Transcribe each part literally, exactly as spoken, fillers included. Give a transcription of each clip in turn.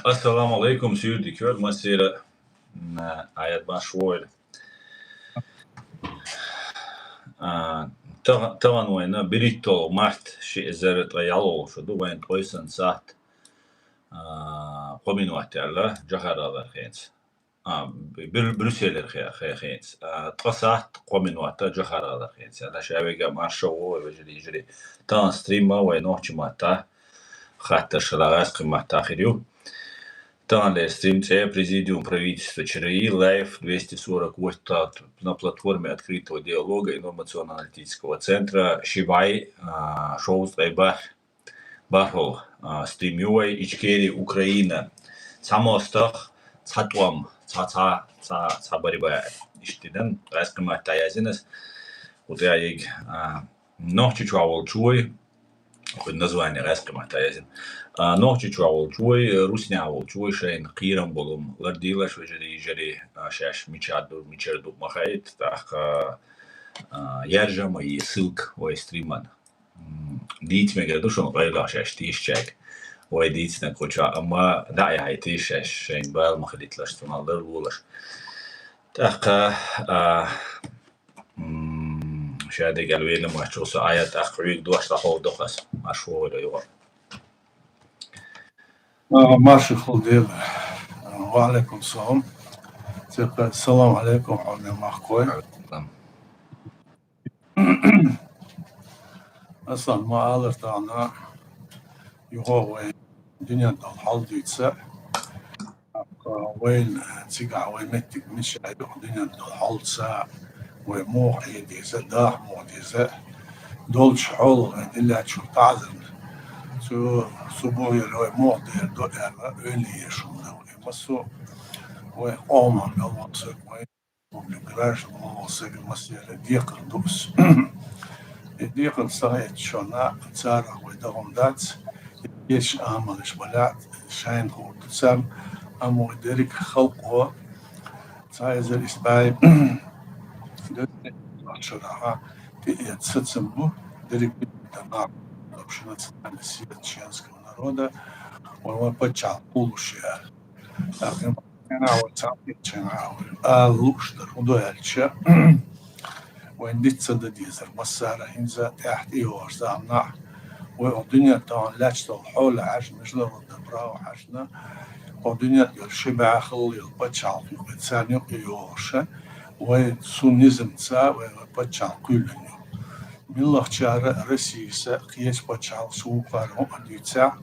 Ассаламу алейкум, суьйре дика йойла массеран, м, Ӏаьдал беш войла. А, тахан, тахан вайна берхӀитталгӀа март, ши эзар ткъаь ялхлагӀа шу ду, вайна ткъо сахьат, а, кхо минот яьлла Джохар-Оолара хенца. А, Брю-, Брюсселера хе-, хе-, хенца. А, ткъо сахьат кхо минот Джохар-Оолара хенца. Ала ша вайга марша ву, вежарий, йижарий. Тахан стрим вай нохчийн маттахь, хаттарш ала гӀазкхийн маттахь хир ю. Тахан лер стрим цӀе Президиум правительства ЧРИ, лайв двести сорок восемь на платформе открытого диалога информационно-аналитического центра Шибай, а, шовзткъе бархӀ, бархӀалгӀа, а, стрим ю вай, Ичкери, Украина. Цхьа мостагӀ, цхьа тӀом, цхьа, цхьа, цхьа, цхьа борьба. Иштта дина, гӀазкхийн маттахь яздина ас. ХӀаьта а, Нохчийчохь волчу вай, кхуьнан название гӀазкхийн маттахь яздина. А, Нохчийчохь волчу вай, руснехь волчу вай шайна кхерам болу лардийла аш, вежарий, йижарий, а, шаьш мичахь ду, мичара ду ма хаийта, тӀаккха, а, яржа ма е ссылка вай стриман. М, дийца мегар ду шуна къайлах шаьш тешачаьрга. Вай дийцинарг кху чохь, амма дӀа а яхьийтий шаьш, шайна бала ма хилийталаш, цунах ларлолаш. ТӀаккха, а, м, ша дегӀ аьлла велла маччо со Ӏаяд тӀаккха хьоьга дош дӀахьовдо аса. Марша вогӀийла юха. А, марша хуьлда Дела. Ва Ӏалайкум салам. Церка, салам Ӏалайкум, хьоме махкой. Салам. Асан ма алар тахана, юха вай дуьнен долу хьал дуьйцу. Вайн цигахь вай меттиг мичахь ю, дуьнен долу хьал ца, вай муха Ӏе деза, даха муха деза, долчу хьолах вай диллачу таӀзарна. Цу, цу бохьера вай муха дер ду аьлла, ойла еш хӀума ду. И массо а вай къоман мел ван саг, вай республикан граждан мел ван сага массеран декхар ду ас. И декхар ца хетачунна царах вай даха хӀума дац, и кечу амалш балахь, шайна хуур ду царна, амма вай дерриг халкъо цхьа эзар исс бӀе шарахь тӀеэца сацам бу, дерриг битта нах, общенациональный съезд чеченского народа, вай, вай пачхьалкх кхуллуш яра. ТӀаккха вай цхьаъ кечйина ала лууш дара, хӀун ду аьлча, вайн диц ца дан дезара массара, хӀинца тӀаьхьа тӀейогӀуш заманахь, вай оха дуьнен тахана лаьтташ долу хьоле хьаьжна, международное право хьаьжна, оха дуьнен тӀера ши бӀе хала йолу пачхьалкх юкъа, царна юкъа йогӀуша, вай цу низамца, вай, вай пачхьалкх кхоьллина ю. Муьлххачара Россияса, кхечу пачхьалкхаша, вукхара хӀума дуьйцахь,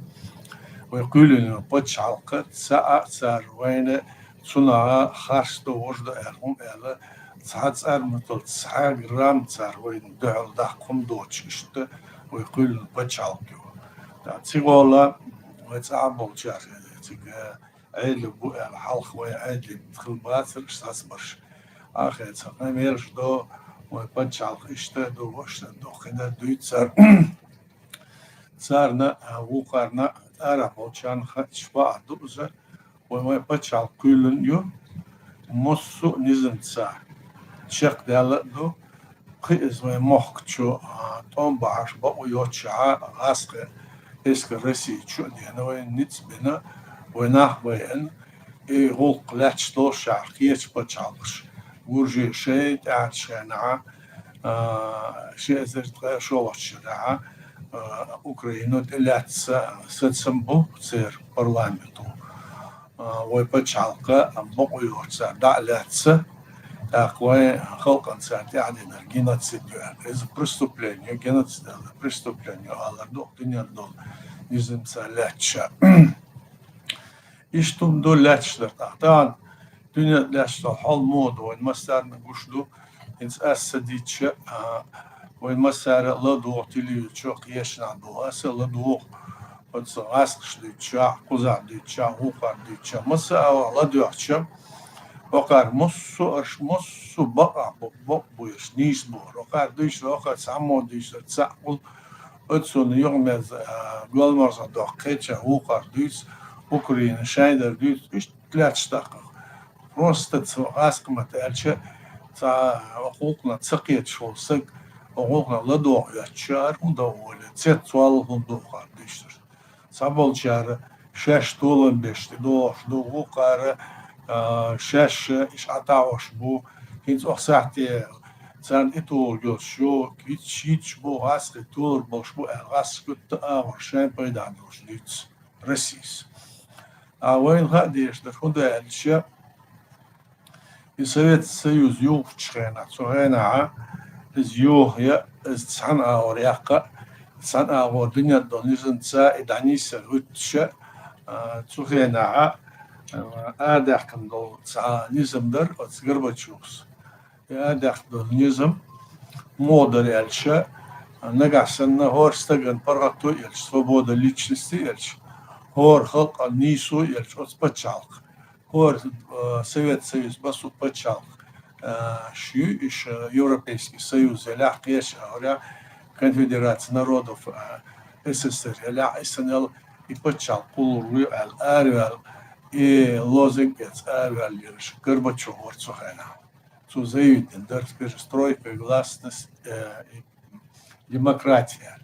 вай кхоьллина йолу пачхьалкх, цхьа а цара вайна цунах харц ду, вож ду аьлла хӀума аьлла, цхьа цӀарматал, цхьа грамм цара вайна дуьхьал даккха хӀума доцуш иштта вай кхоьллина пачхьалкх ю. ТӀаккха цигахула вай цӀахь болчара цига Ӏедал бу аьлла, хьалха вай Ӏедал хила бацара, иштта сацбарш. Ахеца, кхин мераш до, вай пачхьалкх иштта ду, ваша ду, кхидӀа дуьйцу цара. Царна а, вукхарна а, арахь болчарна хаа, иштта бахьа ду иза, вай, вай пачхьалкх кхоьллина ю, массо а низамца чекхдаьлла а ду, кхин иза вайн мохк чу, а, тӀом бахьаш бакъо йоццушехь, гӀазкхийн эскар Россия чу а деана, вайна ницкъ бина, вай нах байина, и гӀуллакх лаьтташ долушехь, кхечу пачхьалкхаша, гуржий шайн тӀаьхьарчу хенахь, а, ши эзар ткъе шолгӀачу шарахь, а, Украино тӀелаьцна сацам бу церан парламенто. А, вай пачхьалкх бакъо йоцуш цара дӀа а лаьцна, тӀаккха вайн халкъана цара тӀаьхьадинарг геноцид ю аьлла. Иза преступление, геноцид аьлла, преступление алар ду дуьненна долу низамца лаьтташ. Иштта хӀума ду лаьтташ дар тӀаккха. Тахана дуьненна лаьтташ долу хьал муха ду, вайн массарна гуш ду. ХӀинца ас ца дийцча, а, вайн массара а ладугӀу телевизор чу, кхечанхьа дугӀу, ас а ладугӀу. Оцу гӀазкхаша дуьйцучохь, кхузахь дуьйцучохь, вукхара дуьйцучохь, массо а агӀор ладоьгӀча, хӀокхара массо а, аша массо а бакъахь бу, бакъ бу аша, нийса бу хӀара. ХӀокхара дуьйцура, хӀокхара цхьаммо дуьйцура, цхьаъ гӀуллакх, оцунна юхамерза, а, голамарзо доккху кхечанхьа, вукхара дуьйцу, Украина шайн дар дуьйцу, иштта лаьтташ даккха. Просто цу гӀазкхийн маттахь аьлча, цхьа оха гӀуллакхна ца кхеташ волу саг, оха гӀуллакхна ладогӀа оьттуш, ара хӀун дан волу, цец цол хӀун ду хӀара дуьйцурш. Цхьаболчара шаьш толам беш тӀедогӀуш ду, вукхара, а, шаьш иштта Ӏатаош бу. ХӀинца охьа сахьте царна тӀетулург йолчу, кийча-кийча бу, гӀазкхий толур болуш бу аьлла, гӀазкхий гуттар а агӀор шайн пайдехь долуш дуьйцу Россис. А вайна хаа дезаш дара, хӀунда аьлча, и Совет Союз юхучу хенахь, цу хенахь иза юха я, иза цхьана агӀор яккха, цхьана агӀор дуьнен долу низамца и дӀанийсар хӀуьттуша, а, цу хенахь, а, адаьккхина долу цхьа низам дара оцу Горбачевс. И адаьккхина долу низам муха дара аьлча, нагахь санна хӀора стагана паргӀато а елча, свобода личности а елча, хӀора халкъан нийсо а елча, оцу пачхьалкх, хӀора, а, Совет Союз массо а пачхьалкх, а, ш ю, иша Европейский Союз елахь, кхеча агӀорехь Конфедерация народов, а, С С С Р елахь, и санна и пачхьалкх кхуллур ву аьлла араваьлла, и лозунг эца араваьлла ераш Горбачев вара цу хенахь. Цо заявить дина дара перестройка, гласность, э, и демократия.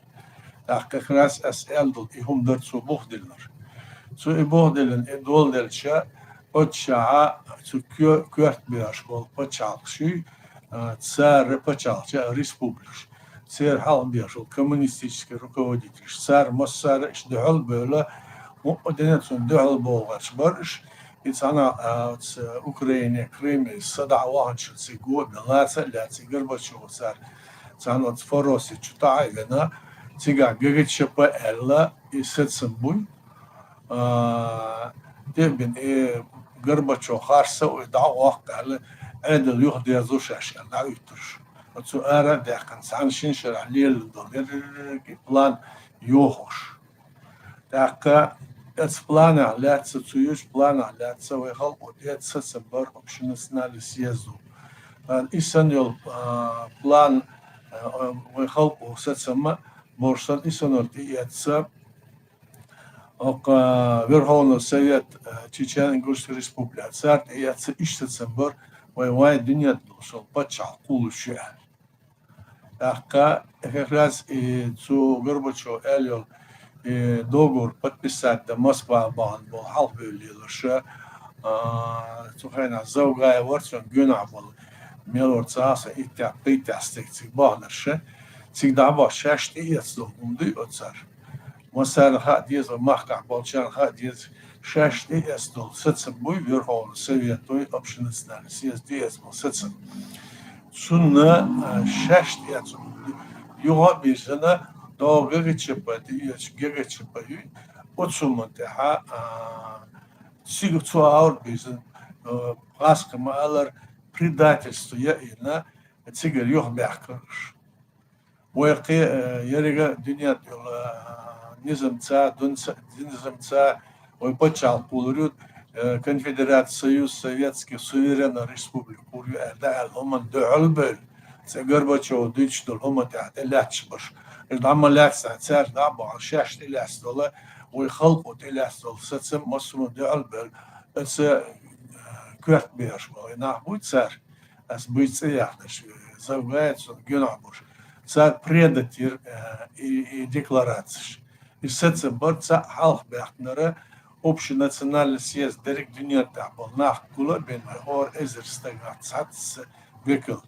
ТӀаккха как раз ас аьлла долу, и хӀума дара цо бух диллинарш. Цо и бух диллина, и дола делча, оццахьа цу коь-, коьрта бехаш болу пачхьалкхаш юй, а, цара пачхьалкхаш а республикаш. Церан хьалха бехаш болу коммунистический руководителаш. Цара массара а иштта дуьхьал а бевлла, мукъа дина цунна дуьхьал богӀуш бара уьш, и цхьана, а, оцу Украине, Крыме, са дӀа а ваханчуьра цига го а бен, лаца а лаьцна, и Горбачев цара цхьана оцу Форосе чу таӀа а вина, цигахь Г Г Ч П аьлла, и сацам буй. А, тӀе а бина, и Горбачев харц а ву, и дӀа а воккху аьлла, Ӏедал юхадерзо шаьш аьлла, дӀахӀуьттуш. Оцу ара а даьккхина, цхьана шина шарахь лелла долу дерриг и план йохуш. ТӀаккха оцу планехь лаьцна, цу юьзучу планехь лаьцна вай халкъо тӀеэцна сацам бара общенациональный съезду. А, и санна йолу, а, план, а, вай халкъо сацам а болуш санна, и санна йолу тӀеэцна, оккха Верховный Совет, а, Чечено-Ингушской Республики, цара тӀеэцна иштта сацам бара, вай, вай дуьнен долуш йолу пачхьалкх кхуллуш ю аьлла. ТӀаккха как раз и цу Горбачев аьлла йолу, и договор подписать дан Москва бахана болу хьалхабевлла лелаша, а, цу хенахь Завгаев вара цунна гонахь болу, мел вара цхьа а сан иттех, пхийттех стаг цига баханарша. Цига дӀабахча шаьш тӀеэцна долу хӀума дуй оцара. Массарна хаа деза, махкахь болчарна хаа деза, шаьш тӀеэцна долу сацам буй Верховный Совет, вай общенациональный съезд тӀеэцна болу сацам. Цунна, а, шаьш тӀеэцна, юха а бирзина, догӀу Г Г Ч П тӀеэцча, Г Г Ч П юй, оцу хӀуманна тӀехьа, а, цига цу агӀор бирзина, а, гӀазкхи ма-аллара, предательство яийна, цигара юхабаьхкира уьш. Вай кхе, э, еррига дуьнен тӀехула, э, низамца, дунца, низамца вай пачхьалкх кхуллур ю, э, конфедерация, союз советских суверенных республик кхуллур ю аьлла, дӀааьлла хӀуманна дуьхьал а бевлла, цӀе Горбачева дуьйцуш долу хӀума тӀехь тӀелаьтташ барш. Уьш дӀа ма лаьцна, цаьрца дӀа а бахана, шаьш тӀелаьцна долу, вай халкъо тӀелаьцна долу сацам массо а дуьхьал а бевлла, оцу, э, коьрта бехаш болу нах буй цара. Ас буьйцу цӀе яхнарш, Завгаев цунна гонахь болуш. Цара предать йира, э, и, и декларацеш. И сацам бара цхьаъ хьалха баьхкинера, общенациональный съезд дерриг дуьнен тӀехь болу нах гул а бина, хӀора эзар стагах цхьацца векал.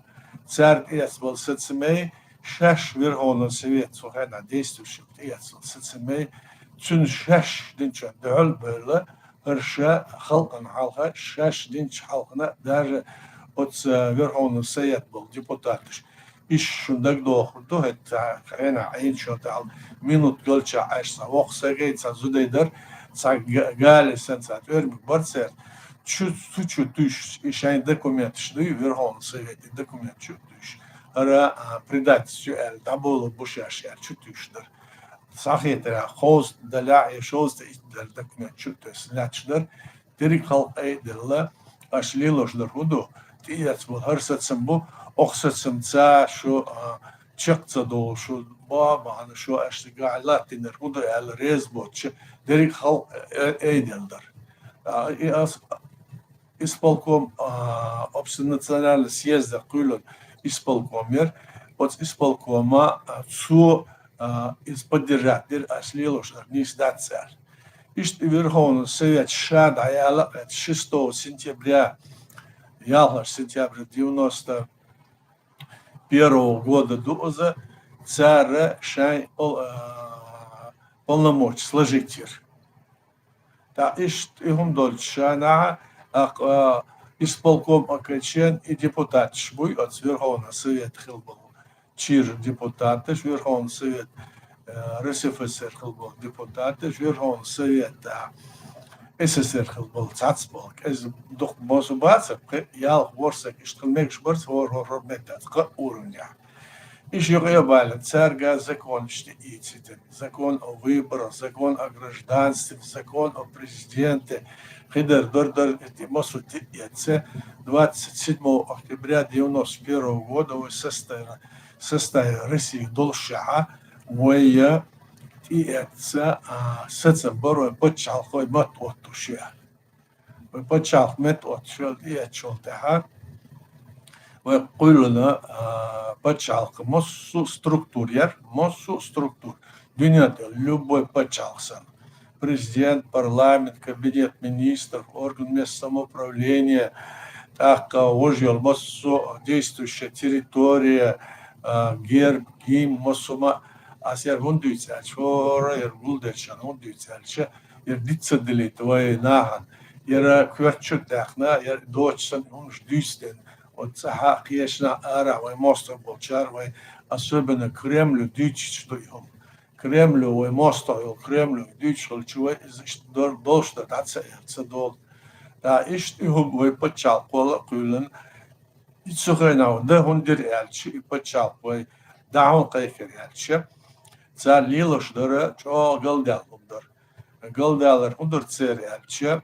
Цара тӀеэцна болу сацамей, шаьш Верховный Совет цу хенахь действующий тӀеэцна болу сацамей, цуьнан шаьш динчуьра дуьхьал а бевлла, хӀара ша халкъана хьалха, шаьш динчу хьалхана, даже оцу Верховный Совет болу депутаташ, иштта шуна дагадохур ду, хӀетта хенахь Ӏийна шо тӀехь минут галча Ӏаш цхьа воккха сагай, цхьа зудай дара, цхьа га-, гали санна цхьа тӀоьрмиг бара церан. Чу, цу чу туьйсуш, и шайн документаш дуй, Верховный Совет и документ чу туьйсуш. ХӀара, а, предательство аьлла, дӀаболу бу шаьш аьлла, чу туьйсуш дара. Схьахетарехь, кхузткъа далахь я шовзткъа итт далахь документ чу а тесна лаьтташ дара. Дерриг халкъ айделла, аша лелош дара хӀун ду? ТӀеэцна болу хӀара сацам бу, окху сацамца шу, а, чекх ца долу, шу бахьана шу аша гахь латтийнарг хӀун ду аьлла реза боцуша, дерриг халкъ, э, айделла дара. А, и ас исполком, а, общенациональный съезда кхоьллина исполком яра. Оцу исполкома, а, цо, а, иза поддержать дира, ас лелош дара, нийса дац аьлла. Иштта Верховный Совет ша дӀаяла, это шестого сентября, ялхлагӀа сентября девяносто первого года ду иза, цара шайн пол-, а, полномочия сложить йир. ТӀаккха иштта и хӀума долча шана, а, а, исполком ОКЧН и депутаташ буй, оцу Верховный Совет хила болу чира депутаташ, Верховный Совет, э, РСФСР хила болу депутаташ, Верховный Совет, а, СССР хила болу цхьацца болу. Иза дукха бозу бацара, кхин ялх ворсаг иштта хила мегаш бара, хӀор-, хӀор-, хӀор меттаца, кхаа уровнехь. Иштта юкъе а балийна, цаьрга законаш тӀеийцира. Закон о выборах, закон о гражданстве, закон о президенте. Кхидара дара, дара, и массо а тӀеэцна. Двадцать седьмого октября девяносто первого года вай составе, составе России долуш шаьхьа, вай тӀеэцна, а, сацам бара вай пачхьалкх вай маттаоттуш. Вай пачхьалкх меттаоттуш йолу, тӀеэцначул тӀаьхьа вай кхоьллина, а, пачхьалкх массо а структура яра, массо а структура. Дуьнен тӀе любой пачхьалкх санна. Президент, парламент, кабинет министров, орган местного самоуправления, тӀаккха важа йолу массо а действующая территория, а, герб, гимн, массо а ма-, ас яра хӀунда дуьйцу аьлча, хӀора яра гулдечарна хӀунда дуьйцу аьлча, яра диц ца дилийта вай нахана, яра коьрта чу даьхна, яра доцу санна хӀуманаш дуьйцу ден. Оцу цӀахь а кхечанхьа арахь вай мостагӀ болчара вай, особенно Кремлю дуьйцуш ду и хӀума. Кремлю вай мостагӀ йолу, Кремлю дуьйцуш хилча вай иза иштта дор-, долуш дан дӀа ца эр, ца долу. ТӀаккха иштта и хӀума вай пачхьалкхо а кхоьллина, и цу хенахь дан хӀунда дира аьлча, и пачхьалкх вай дӀа хӀунда кхайкхира аьлча, цара лелош дара, чӀогӀа галдаьлла хӀума дара. Галдаьллар хӀун дара церан аьлча,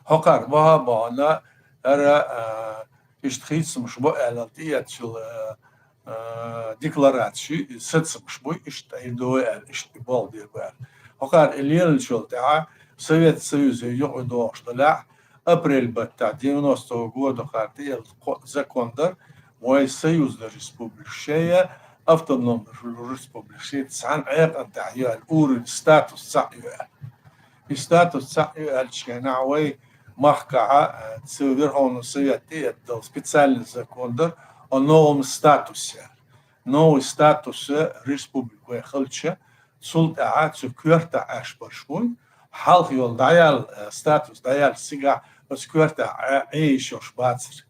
хӀокхара бахьа а бахьана, хӀара, а, иштта хийцамаш бо аьлла тӀеэцначул, а, а, деклараций, сацамаш буй, иштта тӀе ду аьлла, иштта и болх дийр бу аьлла. ХӀокхара и лелачул тӀаьхьа Совет Союзе юкъа догӀуш делахь, апрель баттахь девяностого года хӀара тӀеэцна кхо-, закон дара, вай союзный республика шея, автономный республика шея, цхьана Ӏекъан тӀехь ю аьлла, уровень статус цхьаъ ю аьлла. И статус цхьаъ ю аьллачу хенахь вай махкахь, э, цу Верховный Совет тӀеэцна долу специальный закон дара о новом статусе. Новый статус, э, республика вай хилча, цул тӀаьхьа цу коьртахь Ӏаш барш буй, хьалха йолу дӀаяьлла, э, статус дӀаяьлча цигахь оцу коьртахь Ӏе-, Ӏе йиш йолуш бацара.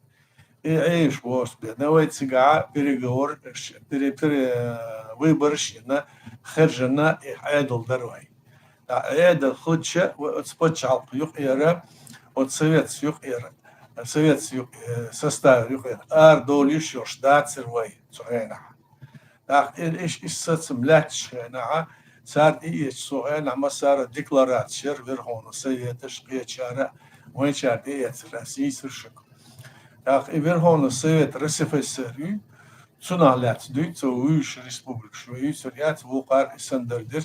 И Ӏе йиш воцу бен вай цигахь переговорш, пере-, пере-, э, выборш йина, хержина, и Ӏедал дара вай. ТӀаккха Ӏедал хилча, вай оцу пачхьалкх юкъера, оцу советс юкъера, советс юкъ-, э, составера юкъера арадовла йиш йолуш дацара вай цу хенахь. ТӀаккха и-, иш-, иш сацам лаьтташ хенахь, цара тӀеэцначу хенахь массара декларацеш яра Верховный Советаш кхечара, вайчара тӀеэцара, ас йийцира шуьга. ТӀаккха и Верховный Совет РСФСР ю, цунах лаьцна дуьйцу, вуьйш республикаш вай юьйцур яц, вукхара и санна дара дира.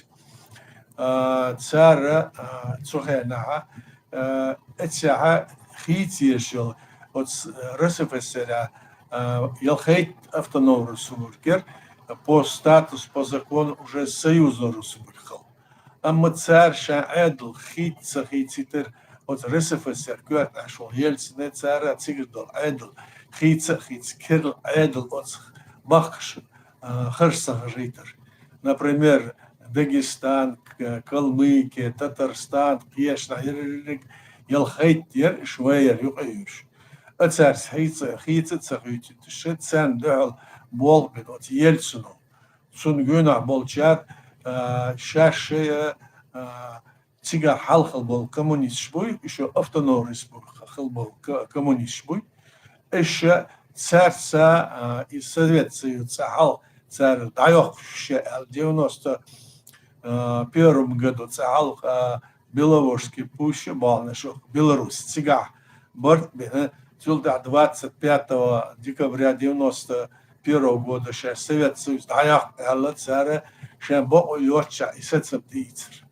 А, цара, а, цу хенахь, а, эццехь хийца еш йолу, оцу РСФСР, а, ялхайтта автономный республика яра, по статусу, по закону уже союзный республика хилла. Амма цара шайн Ӏедал хийца ца хийцийтара, оцу РСФСР коьртахь волу Ельцин, цара цигара долу Ӏедал хийца а хийца, керла Ӏедал оцу махкаша, а, хаза ца хажийтара. Например, Дагестан, К-, Калмыкия, Татарстан, кхечанхьа ерриг ялхайтта яра, иш вай яра юкъа а юьйш. А цаьрца хийца, хийца а ца хийцийташ, царна дуьхьал болх бина оцу Ельцино. Цунна гонах болчара, а, шаьш шайа, а, цигахь хьалха болу коммунисташ буй, уьш автономный республика хила болу ка-, коммунисташ буй. Уьш цаьрца, а, и Совет Союз цӀа хьалха цара дӀайоккхуш ю аьлла, девяносто первом году цӀа хьалха, а, Беловежский пусть бахьана шу Беларусь цигахь барт бина, цул тӀаьхьа двадцать пятого декабря девяносто первого года шаьш Совет Союз дӀаяккха аьлла, цара шайн бакъо йоццушехь и сацам тӀеийцира.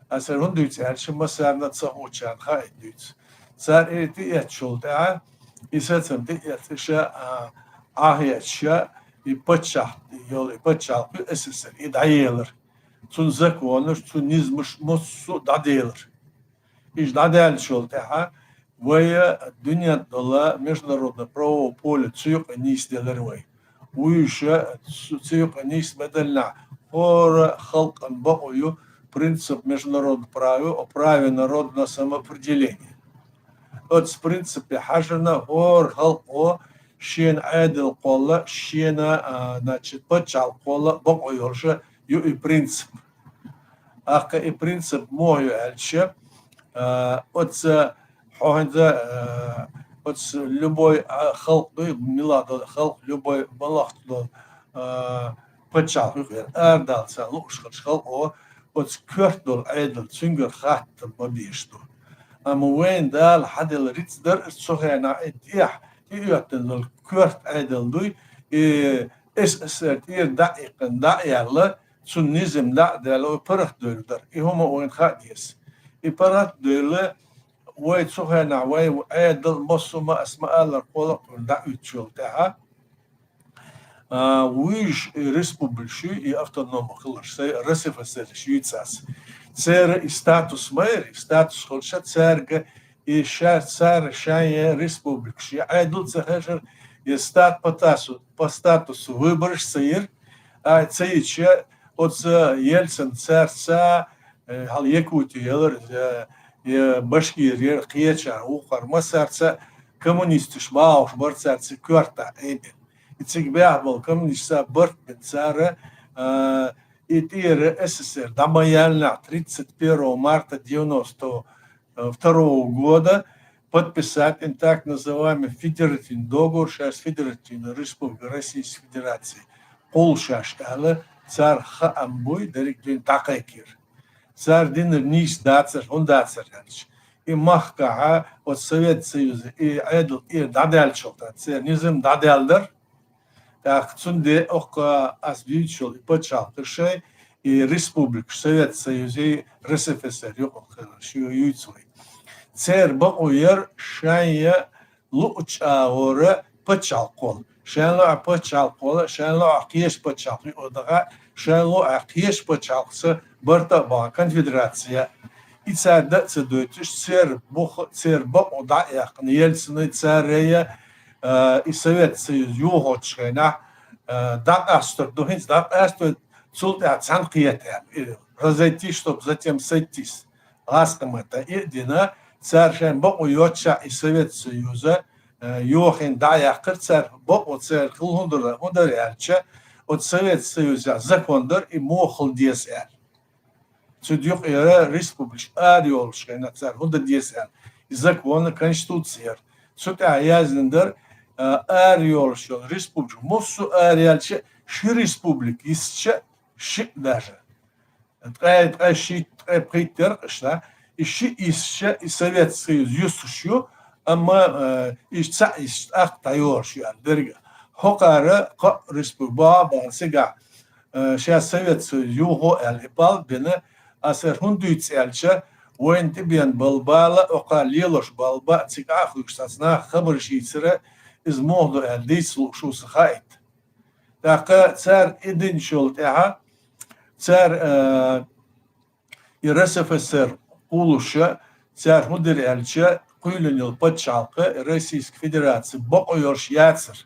Аса хӀунда дуьйцу аьлча, массарна а ца хуучарна хаийта дуьйцу. Цара и тӀеэцначул тӀаьхьа, и сацам тӀеэцна, иша, а, Ӏахьеча, и паччахь йолу, и паччахьалкх ю СССР, и дӀаелира. цун законаш, цун низамаш массо а дӀаделар. Уж дӀадаьллачул тӀехьа вай дуьнен тӀа дола международное правовое поле цу юкъе нийсделар вай. Вуйша цу, цу юкъе нийсбаьлча, хӀора халкъан бокъо ю принцип международного права о праве народного самоопределения. Оцу принципе хьаьжна хӀора халкъо шена Ӏедал кхолла, шена, а, значит, пачхьалкх кхолла бокъо йолуш ю и принцип. ТӀаккха и принцип муха ю аьлча, а, оцу хьо хӀинца, а, оцу любой, а, халкъ дуй, мила долу халкъ, любой балахь долу, а, пачхьалкх ю хӀара, арадала царна лууш хилча халкъо оцу коьрта долу Ӏедал, цуьнгара хаттам ма беш ду. Амма вайна Дала хьаделла рицкъ дара, цу хенахь и тӀехь, и оьттина долу коьрта Ӏедал дуй, и С С С Р тӀера дӀа а иккхина, дӀа а яьлла, цунна низам дӀа а даьлла, вай паргӀатдевлла дара. И хӀума вайна хаа деза. И паргӀатдевлла, вай цу хенахь, вай Ӏедал массо а ма ас ма аллара кхолла а кхуьур дӀа а уьттуш йолу тӀаьхьа, а, вуьйш и республикаш ю, и автономно хиларш, сай Р С Ф С Р-ш юьйцу ас. Церан и статус ма яра, и статус хилча, цаьрга и ша-, цара шайн республикаш, и Ӏедал ца хезара, и стат-, по статусу, по статусу выбораш ца йира, а, ца йича, оцу Ельцин цаьрца, э, хьала Якути ялар, э, э, Башкири яр, кхечара, вукхара массаьрца коммунисташ бахьуш бара цаьрца коьрта Ӏедал. И цига баьхна болу коммунисташа барт бина цара, а, и тӀера С С С Р дӀа ма яьллинехь, тридцать первого марта девяносто второго года подписать и так называемый федеративный договор, шаьш Федеративная Республика Российской Федерации кхуллу шаьш аьлла, цара хаам буй, дерриг а дуьйна дӀакхайкхира. Цара динарг нийса дацара, хӀунда дацара аьлча, и махкахь оцу Совет Союза и Ӏедал тӀера дӀадаьллачул тӀаьхьа, церан низам дӀадаьлладара. ТӀаккха цундела оккха ас дуьйцуш йолу и пачхьалкхаш шайн, и республикаш Совет Союзий, Р С Ф С Р юкъахь хиларш ю-, юьйцу вай. Церан бакъо яра шайн луъучу агӀора пачхьалкх кхолла. Шайн луъа пачхьалкх кхолла, шайн луъа кхечу пачхьалкх юкъа даха, шайн луъа кхечу пачхьалкхца барта а бахьа конфедерация. И цара дан а ца дойтуш, церан бух, церан бакъо дӀа а яьккхина, Ельцина, цара я, а, и Совет Союз йохочу хенахь, а, дӀакъастор ду, хӀинца дӀакъастойту, цул тӀаьхьа цхьаьна кхета аьлла. И разойтись, чтоб затем сойтись. ГӀазкхи маттахь и а дина, цара шайн бакъо йоццушехь и Совет Союза, а, йохийна дӀа а яьккхира цара, бакъо церан хилла хӀун дара, хӀун дара аьлча, оцу Совет Союзехь закон дара, и муха хила деза аьлла. Цу юкъа яра республикаш ара йолуш хенахь цара хӀун дан деза аьлла. И закон, конституция яра. Цу тӀехь яздина дара, а, ара йолуш йолу республика. Массо а ара яьлча, ши республика йисча, шиъ даже. Ткъе, ткъе шийтта, ткъе пхийтта яра-кх уьш, да? И шиъ йисча, и Совет Союз юьсуш ю, амма, а, уьш цхьаъ йисча, тӀаккха дӀайолуш ю аьлла. Дерриг а хӀокхара кхоъ республика бахьа а бахьана цигахь, а, ша Совет Союз юхо аьлла и бала бина, аса хӀунда дуьйцу аьлча, вайна тӀебеана бала бала, оккха лелош бала баа, цига Ӏа а хуьлуш цхьацца наха хабарш йийцара, иза муха ду аьлла дийца лууш ву сан хаийта. ТӀаккха цара и динчул тӀаьхьа, цара, а, и Р С Ф С Р кхуллуша, цара хӀун дира аьлча, кхоьлина йолу пачхьалкх, Российская Федерация бакъо йолуш яцара.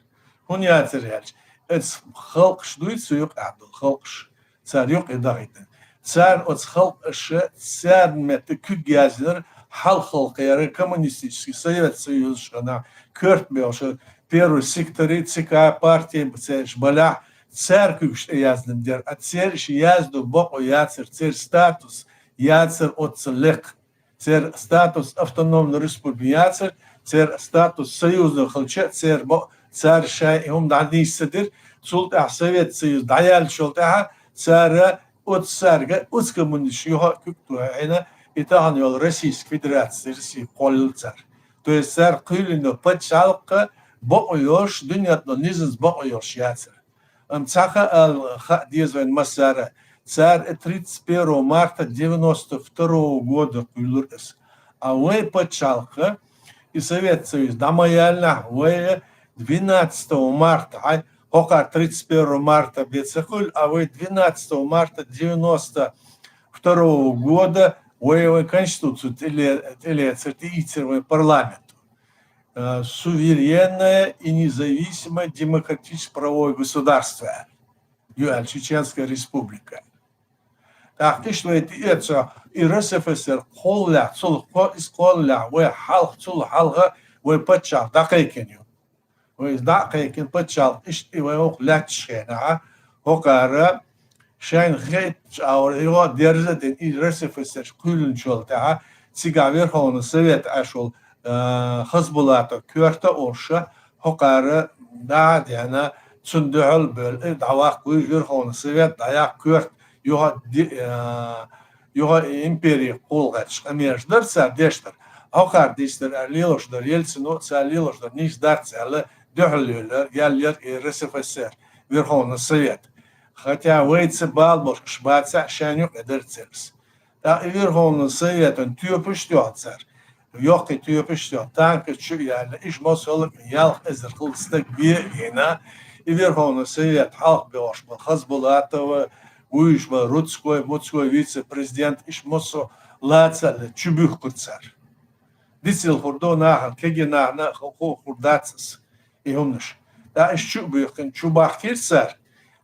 ХӀунда яцара аьлча, оцу халкъаш дуй, цу юкъахь долу халкъаш, цара юкъе дахийтина. Цара оцу халкъаша, царна метта куьг яздинарг хьалха халкъера коммунистический Совет Союзашкахь коьрта бевлла первый секторе, ЦК, партии цераш балахь, цара куьгаш тӀе яздина дара. А церан ши яздо бакъо яцара, церан статус яцара оццул лекха. Церан статус автономной республики яцара, церан статус союзный хилча, церан бо-, цара шайн и хӀума дӀанийсса дира. Цул тӀаьхьа Совет Союз дӀаяьллачул тӀаьхьа цара оцу цаьрга, оцу коммунисташа юха а куьг тухийна, и тахана йолу Российская Федерация, Россия кхоллийла цара. То есть цара кхоьлина пачхьалкх бакъо йолуш, дуьнен тӀе низамца бакъо йолуш яцара. Амма цхьа хаа ала хаа деза вайн массара, цара и тридцать первого марта девяносто второго года кхуьйлура аса. А вай пачхьалкх, и Совет Союз дӀа ма яьллинехь, вай двенадцатого марта, хьай, ХӀокхар тридцать первого марта бен ца хуьлу, а вай двенадцатого марта девяносто второго года вай, вай Конституцию тӀеле-, тӀелецар, тӀеийцар вай парламенту. Э, суверенное и независимое демократическое правовое государство аьлла, ю аьлла, Чеченская республика. ТӀаккха иштта вай тӀеэцо, и РСФСР кхоллалехь, цул кхо-, иза кхоллалехь, вай хьалха, цул хьалха вай паччахьалкх дӀакхайкхина ю. Вай иза дӀа а кхайкхина, паччахьалкх иштта и вай хӀокху лаьтташ хенахь, хӀокхара шайна хетачу агӀор, юха а дерза а дина, и РСФСР кхоьллинчул тӀаьхьа, цигахь Верховный Совет Ӏаш волу, а, Хасбулатов коьрта а олуш, хӀокхара дӀа а деана, цунна дуьхьал а бевлла, и дӀаваккха вуьйш Верховный Совет, дӀаяккха коьрта, юха а ди-, а, юха а и импери кхолла гӀерташ къамелаш дара цара деш дара. ХӀокхара дийцар аьлла лелош дара, Ельцино а цара лелош дара, нийса дац аьлла, дуьхьал лелара, яьллера и РСФСР, Верховный Совет. Хотя вайца бала болуш уьш бацахь а, шайна юкъа дара церас. ТӀаккха и Верховный Советан тоьпаш а тоьхна цара, йоккхий тоьпаш а тоьхна, танкаш чу а яьлла, иштта массо а ялх эзар хилла стаг бен а вийна, и Верховный Совет хьалха бехаш болу Хасбулатова, вуьйш болу Рудской, Мудской вице-президент, иштта массо а лаца а ле, чу буьхкура цара. Дицлур ду нахана, кегий нахана а хо-, хо-, хуур дац аса и хӀуманаш. ТӀаккха иштта чу а буьйхкина, чу бахкийра цара.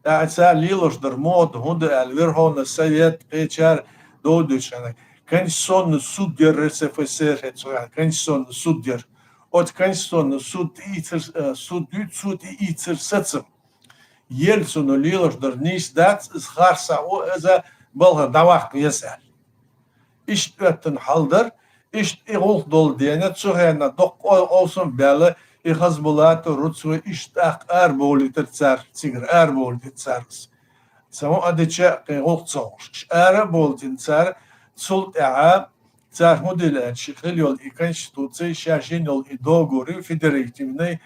ТӀаккха цара лелош дара мода, хӀунда аьлча Верховный Совет кхечара дов дуьйцуш хьаьнга. Конституционный суд яра РСФСР хӀе цу хенахь, Конституционный суд яра. Оцу Конституционный суд тӀеийцар, э, суд дуьйцу, цо тӀеийцар сацам. Ельцино лелош дара нийса дац, иза харцахь ву, иза балхара дӀаваккха веза аьлла. Иштта оьттина хьал дара, иштта и гӀуллакх долу дена, цу хенахь доккха къо-, къовсам а баьлла, и Хасбулатов, Рудской иштта тӀаккха арабовлийтира цара, цигара арабовлийтира цара аса. Ца хӀун а дича, кхин гӀуллакх ца хууш. Ара а бовлийтина цара, цул тӀаьхьа цара хӀун дина аьлча, хилла йолу и конституций, шаьш йина йолу и договор ю, федеративный,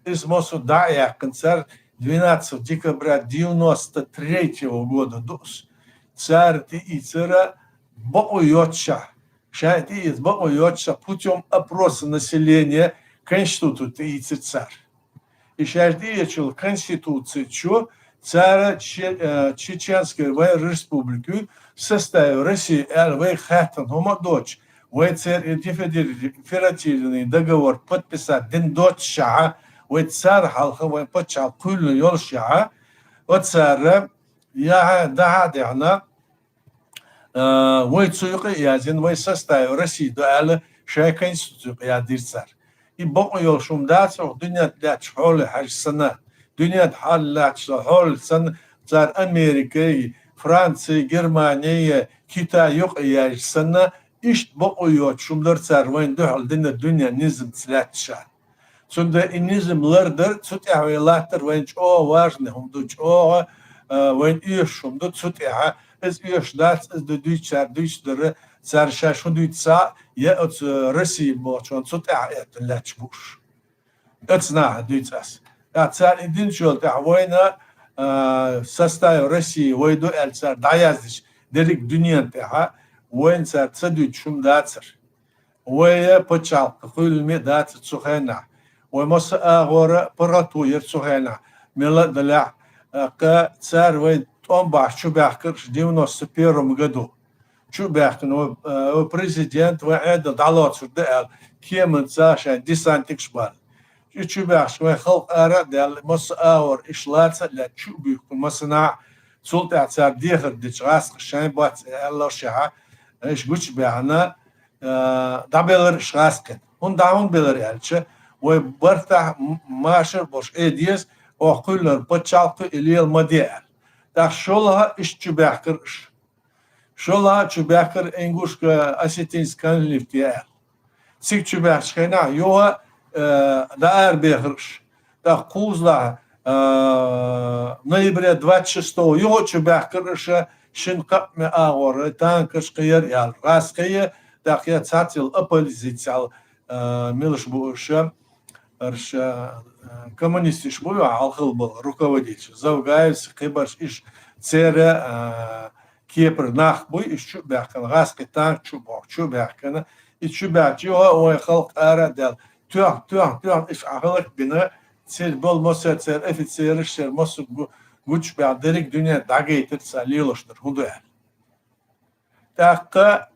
иза массо а дӀа а яьккхина цара, двенадцатого декабря девяносто третьего года ду аса. Цара тӀеийцира бакъо йоццушехь, шайна тӀеэца бакъо йоццушехь, путём опроса населения конституцию тӀеийцира цара. И шаьш тӀеэцачул конституций чу цара че-, э, Чеченская вайн республика в составе России аьлла, вайх хаьттина хӀума а доцуш, вай церан и дефедеративный договор подписать дина доццушехь, вай цара хьалха вайн паччахьалкх кхоьллина йолушехь, оцара яхьа, дахьа а даьхьна, а, вай цу юкъа а яздина, вай составе России ду аьлла, шайн конституци юкъа яздира цара. И бакъо йолуш хӀума дац хӀокху дуьнен тӀе лаьттачу хьоле хьаьжча санна. Дуьнен тӀе хьале лаьттачу хьоле санна, цара Америкай, Франций, Германий, Китай юкъа яьжча санна, иштта бакъо йоцуш хӀума дара цара вайна дуьхьал дина дуьнен низамца лаьттачу. Цундела и низам лардар, цу тӀехь вай латтар вайн чӀогӀа важный хӀума ду, чӀогӀа, а, вайн оьшуш хӀума ду цу тӀехь. Иза оьшуш дац, иза ду дуьйцучара дуьйцуш дара, цара шаьш хӀун дуьйцу схьа, я оцу Россия бохучунна цу тӀехь а эттина лаьтташ бу уьш. Оцу наха дуьйцу ас. ТӀаккха цара и динчул тӀаьхьа вайна, а, составе России вай ду аьлла цара дӀаяздича, дерриг дуьнен тӀехь вайна цара ца дуьйцуш хӀума дацара. Вай пачхьалкх кхоьллина а дацара цу хенахь. Вай масса агӀора паргӀато яра цу хенахь. Мелла а далехь, а, кха цара вай тӀом бахьаш чу баьхкира уьш девяносто первом году. Чу а баьхкина вай, а, вай президент, вай Ӏедал дӀалоцур ду аьлла, кеманца шайн десантикаш балла. И чу баьхча вайн халкъ ара а даьлла, масса агӀор иш лаца а лаьцна чу а буьйхкина массанхьа, цул тӀаьхьа цара дехар дича гӀаскхаша шайн бац аьллашехь, иш гучубаьхна, а, дӀабелара иш гӀаскхина. ХӀунда дӀа хӀунда белара аьлча, вай бартахь м-, машар а болуш Ӏе деза, оха кхоьллинарг пачхьалкх и лела ма де аьлла. ТӀаккха шолгӀа иш чу баьхкира иш. ШолгӀа чу баьхкира Ингушско-Осетинский конфликт аьлла. Цига чу баьхча хенахь юха, э, дӀаарабехира иш. ТӀаккха кхузлахь, э, ноябре двадцать шестого юха чу баьхкира иш, шина кхаъ-м агӀора, танкаш кхин яра аьлла. ГӀаскхий, тӀаккха я цхьаццайолу оппозициял, э, милаш бу иш, иш, э, коммунисташ бу, хьалхал болу руководитель. Завгаевс, кхибарш иш церан, э, кепара нах буй, иш чу а баьхкина, гӀаскхий танк чу а боху, чу а баьхкина, и чу баьхча, юха а вайн халкъ ара а даьлла, тоьхна, тоьхна, тоьхна, иш Ӏа хӀаллак а бина, церан болу массо а церан офицераш, церан массо а гу-, гучубаьхьа дерриг а дуьне дӀагайтира цара лелош дара, хӀун ду аьлла. ТӀаккха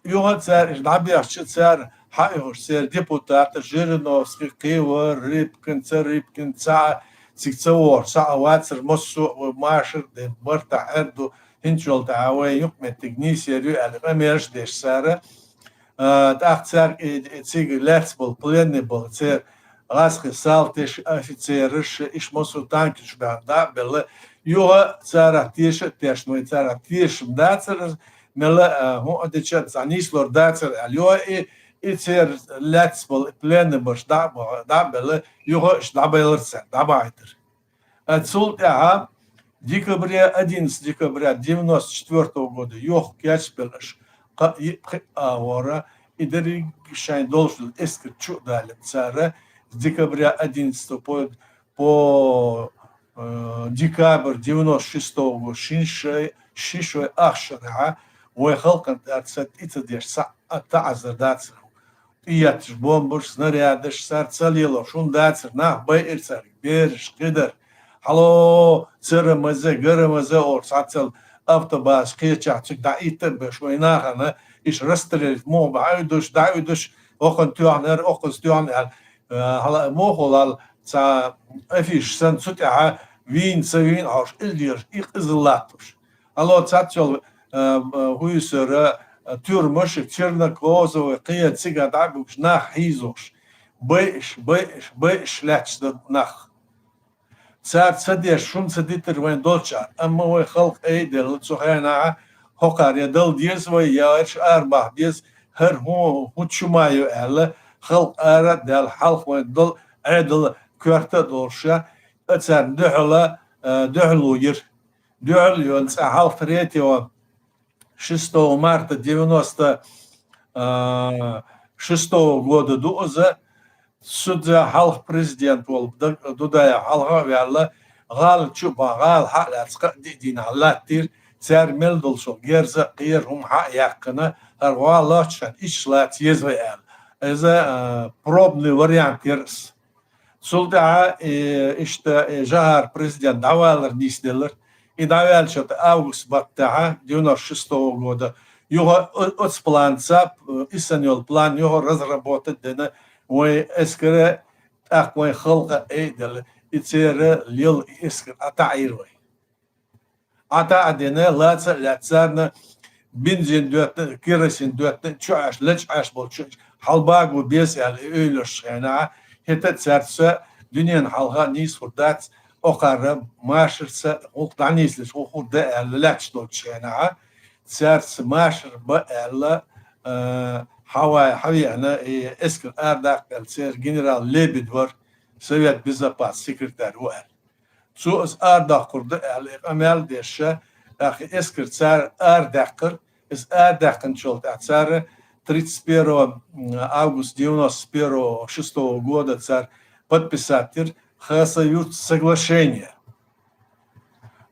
юха цара иштта дӀабехча, цара хьаоьхуш, церан депутаташ Жириновский, кхин вара, Рыбкин, ца Рыбкин, цхьаъ, цига ца вогӀуш цхьаъ вацара, массо а вай машар а ден, бартахь Ӏер ду, хӀинцачул тӀаьхьа вай юкъаметтиг нийсъер ю аьлла, къамелаш деш цара. А, тӀаккха цаьрга и, и цига лаьцна болу, пленный болу церан гӀазкхийн салташа, офицераша, иштта массо а танкаш баьхна дӀа а белла, юха царах теша а тешна, вай царах тешам дацара, мелла а хӀун а дича а цхьа нийслур дацара аьлла, юха и, и церан лаьцна болу, и пленный болуш дӀа а баха-, дӀа а белла, юха а иштта дӀабелира цара, дӀабахьийтира. А цул тӀаьхьа декабря, одиннадцатого декабря девяносто четвёртого года йохка кечбелла аша кхаъ-йиъ-пхиъ агӀора, и дерриг шайн долуш долу эскар чу а далийна цара, с декабря одиннадцатого по, по, э, декабрь девяносто шестого года шин шай, ши шой ахчанахьа вай халкъана тӀера ца тӀе ца деш цхьа а таӀзар дацара. ТӀеетташ бомбаш, снарядаш, цара ца лело, шун дацара, нах байира цаьрга, бераш, кхидара. Хьало, цара маза, гара маза олуш, цхьаццал автобаза кхечахь цига дӀаитта а беш, вай нахана, иштта расстрелить муха баьхьа, уьдуш, дӀауьдуш, окхана тоьхнера, окхаза тоьхна аьлла. Э, хьала, муха лал, цхьа афиша санна, цу тӀехьа вийна, ца вийна хьовш, ил дезаш, и къиза латташ. Ало цхьацца йолу, а, а, хӀуьйсара, а, тюрмаш, Чернокозовы, кхин а цига дӀа а буьгуш, нах хьийзош. Байъаш, байъаш, байъаш лаьтташ дара нах. Цара ца деш, шуна ца дитира вайн долчара. Амма вай халкъ айделла цу хенахь хӀокхара я дала деза вай, я ерш арабаха деза, хӀара хӀун, хӀун чу ма ю аьлла, халкъ ара а даьлла, хьалха вайн долу Ӏедал коьрта а долуш, а царна дуьхьала, а, дуьхьало йира. Дуьхьал йолу цӀа хьалха третьего, шестого марта девяносто, а, шестого года ду иза. Цу цӀа хьалха президент волу Д-, Дудаев хьалха а ваьлла, гӀала чу а бан, гӀала хьа а лаьцна, кхаа-диъ дийнахь латтийра, цара мел долчул герза а кхера, хӀума хьа а яьккхина, хӀара гӀала лоцчу хенахь иштта лаца еза вай аьлла. Иза, а, пробный вариант яра иза. Цул тӀаьхьа, э, иштта, э, ЖӀахӀар президент дӀавалар нисделира. И дӀаваьллачу тӀе август баттахьа, девяносто шестого года, юха о-, оцу планца, э, и санна йолу план юха разработать дина, вайн эскара, тӀаккха вайн халкъа айделла, и церан лела и эскар ӀатаӀийра вай. ӀатаӀа дина, лаца а лаьцна царна бензин доьттина, керосин доьттина, чу Ӏаш, лечкъаш болчу хьалбаго беза аьлла, и ойлаш хенахь, хӀета а цаьрца дуьненан хьалха нийсхур дац, окхара машарца гӀуллакх дӀанийслуш гӀо хӀур дан аьлла, лаьтташ долчу хенахь, цаьрца машар бан аьлла, а, хьавай, хьавеана, и эскар арадаккха аьлла, церан генерал Лебедь вара, Совет Безопасности секретарь ву аьлла. Цо иза арадоккхур ду аьлла, и къамел а деш, тӀаккха эскар цара арадаьккхира. Иза арадаьккхинчул тӀаьхьа цара тридцать первого августа девяносто первого, шестого года цара подписать дира Хасавюрт соглашение.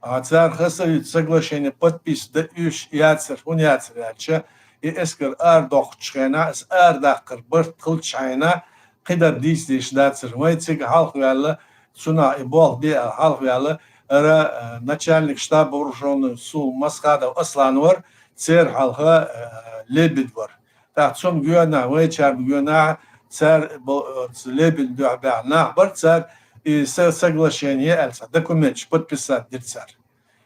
А цара Хасавюрт соглашение подписать дан уьш яцара, хӀунда яцара аьлча, и эскар арадоккхучу хенахь, иза арадаккхар барт хилчахьана, кхидӀа дийца дезаш дацара. Вай цига хьалхаваьлла, цунах и болх бе аьлла хьалхаваьлла, ара, а, начальник штаба вооружённых сил Масхадов Аслан вара, церан хьалха, а, Лебедь вара. ТӀаккха цунна гоьнахь, вайчарна гоьнахь, цара бо-, оцу Лебедьна дуьхьа баьхна нах бара, цара и са-, соглашение аьлла цхьа документаш подписать дира цара.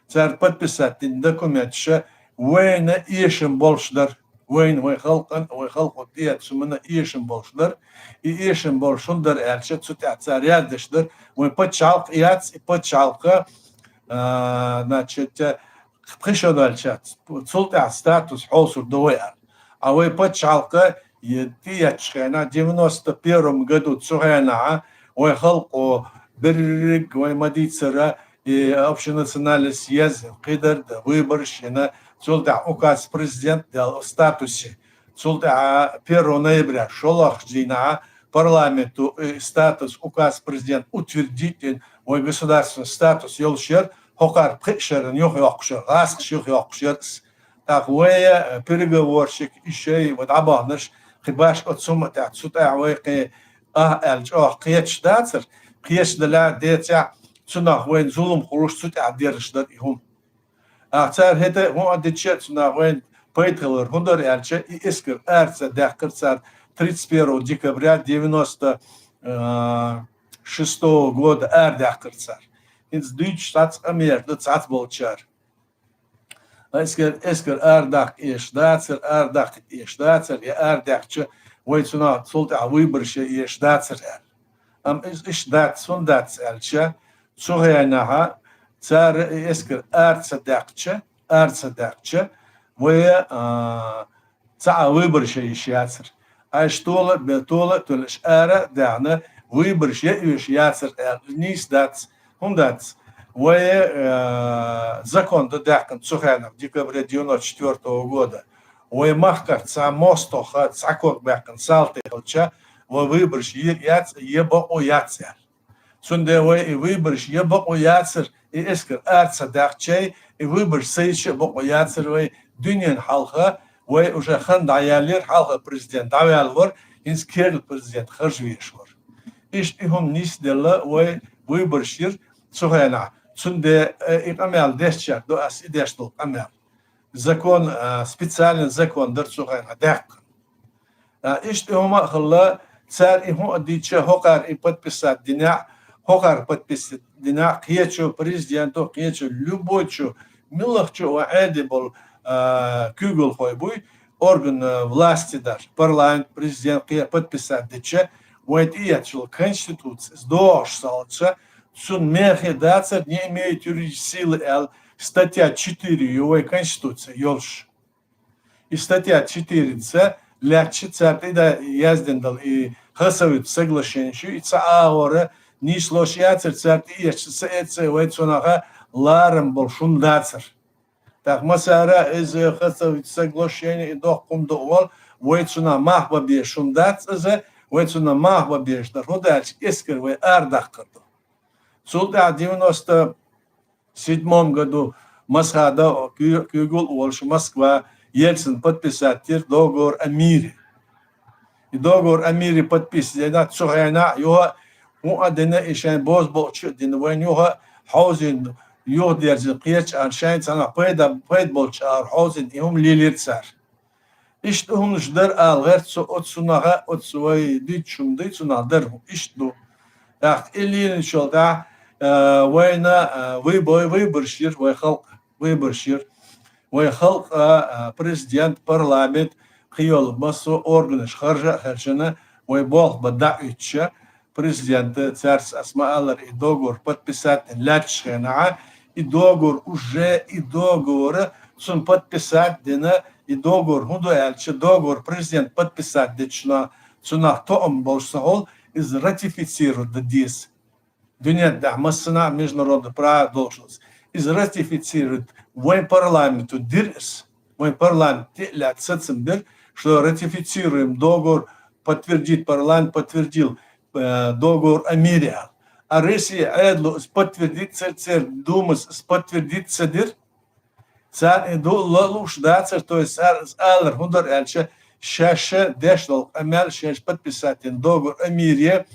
Цара подписать дина документаша вайна эшам болуш дара. Вайна, вайн халкъан, вайн халкъо тӀеэцна хӀуманна эшам болуш дара. И эшам болуш хӀунда дара аьлча, цу тӀехь цара яздеш дара. Вайн пачхьалкх яц, и пачхьалкха, а, значит, пхи шо даьлча, цул тӀехь статус хьовсур ду вай аьлла. А вай пачхьалкха, е, тӀеэцчу хенахь, девяносто первом году цу хенахь, вайн халкъо берриг вай ма-дийццара, и общенациональный съезд, кхидӀа а выбораш йина, цул тӀаьхьа указ президент даьлла статусе. Цул тӀаьхьа первого ноября, шолгӀачу дийнахь, парламенто и статус, указ президент утвердить дина, вай государственный статус йолуш яра, хӀокхара пхи шарна юхайоккхуш яра, гӀазкхаша юхайоккхуш яра иза. ТӀаккха вай, э, переговорщик, и шай, вай дӀабаханарш, кхин башха оцу хӀуманна тӀехь, цу тӀехь вай кхин ахь аьлла чӀогӀа кхеташ дацара, кхеча дале а, децехь, цунах вайна зулам хуьлуш цу тӀехь дераш дара и хӀума. Ахьа цара хӀета хӀун а дича, цунах вайна пайда хилар хӀун дара аьлча, и эскар ара ца даьккхира цара тридцать первого декабря девяносто шестого года ара даьккхира цара. ХӀинца дуьйцуш цхьацца къамеш ду цхьацца болчара. Эскар, эскар ара даккха эш дацар, ара даккха эш дацар, я ара даьккхича, вай цунах цул тӀаьхьа выбораш я эш дацар аьлла. Амма иза иштта дац, хӀунда дац аьлча, цу хенахьа цара и эскар ара ца даьккхича, ара ца даьккхича, вай, а, цхьа а выбораш я йиш яцар. Аш тола а бе-, тола а тоьлла ара а даьхна, выбораш я оьш яцар аьлла, нийса дац, хӀунда дац? Вай, э, закон ду даьккхина цу хенахь, декабря девяносто четвёртого года. Вай махках цхьа мостагӀа, цхьа ког баьккхина салтий хилча, вай выбораш е яц, е бакъо яц аьлла. Цундела вай и выбораш е бакъо яцар, и эскар ара ца даьккхича, и выбораш ца йича а бакъо яцар вай, дуьнен хьалха, вай уже хан дӀаяллера, хьалха президент дӀаваьлла вара, хӀинца керла президент харжа везаш вара. Иштта и хӀума нийса делла, вай выбораш йира цу хенахь. Цундела, э, и къамел дешчаьрга ду ас и деш долу къамел. Закон, а, специальный закон дара цу хенахь даьккхина. А, иштта и хӀума а хилла, цара и хӀун а дича, хӀокхара и подписать динехь, хӀокхара подписать динехь, кхечо президенто, кхечо любойчо, муьлххачо а ван Ӏеде болу, а, куьйгалхой буй, орган, а, власти дар, парламент, президент кхе подписать дича, вайн тӀеэцначул конституци, иза догӀуш схьалаца, цунна мехе дацар, не имеет юридической силы аьлла, статья четыре ю вай конституци йолуш. И статья четыреца лаьтташ цара тӀе да яздина дала и Хасавюрт соглашенеш ю, и ца агӀора нийса лош яцар, цара тӀеэцча ца эца вай цунах ларам болуш хӀума дацар. ТӀаккха масара иза Хасавюрт соглашени и доккха хӀума ду а вала, вай цунах мах бан безаш хӀума дац иза, вай цунах мах бан безаш дара. ХӀунда аьлча эскар вай ара даккхар ду. Цул тӀаьхьа девяносто седьмом году Масхада куьйгал а волуш Москва Ельцин подписать дира договор о мире. И договор о мире подписать дина, цу хенахь юха а хӀун а дина, и шайн бозбуунча а дина, вайна юха а хьовзийна, юхадерзийна кхеча а шайн цхьанхьа пайда, пайда болчу агӀор хьовзийна и хӀума лелира цара. Иштта хӀуманаш дара ала гӀерта со оцу цунах, оцу вай дуьйцуш хӀума дуй, цунах дара хӀума иштта ду. ТӀаккха и лелийначул тӀаьхьа, а, вайна, а, вай-, вай-, выбораш йира вай халкъ, выбораш йира. Вай халкъ, а, а, президент, парламент, кхийолу массо а органаш харжа а хаьржина, вай болх бан дӀа а уьттуша, президента, цаьрца ас ма-аллара, и договор подписать дина лаьтташ хенахьа, и договор уже, и договора цунна подписать дина, и договор хӀун ду аьлча, договор президент подписать дечунах, цунах тоам болуш ца хуьлу, иза ратифицировать дан деза. Дуьнен тӀехь массанхьа а международный право долуш. Иза ратифицировать вайн парламенту дира иза. Вайн парламент тӀе а лаьцна сацам бира, что ратифицируем договор, подтвердить, парламент подтвердил, э, договор о мире аьлла. А Россия Ӏедало иза подтвердить ца, церан Думас иза подтвердить ца дира. Царна и ду а ла а лууш дацара, то есть цара иза алар хӀун дара аьлча, шаьш деш долу къамел, шаьш подписать дина договор о мире,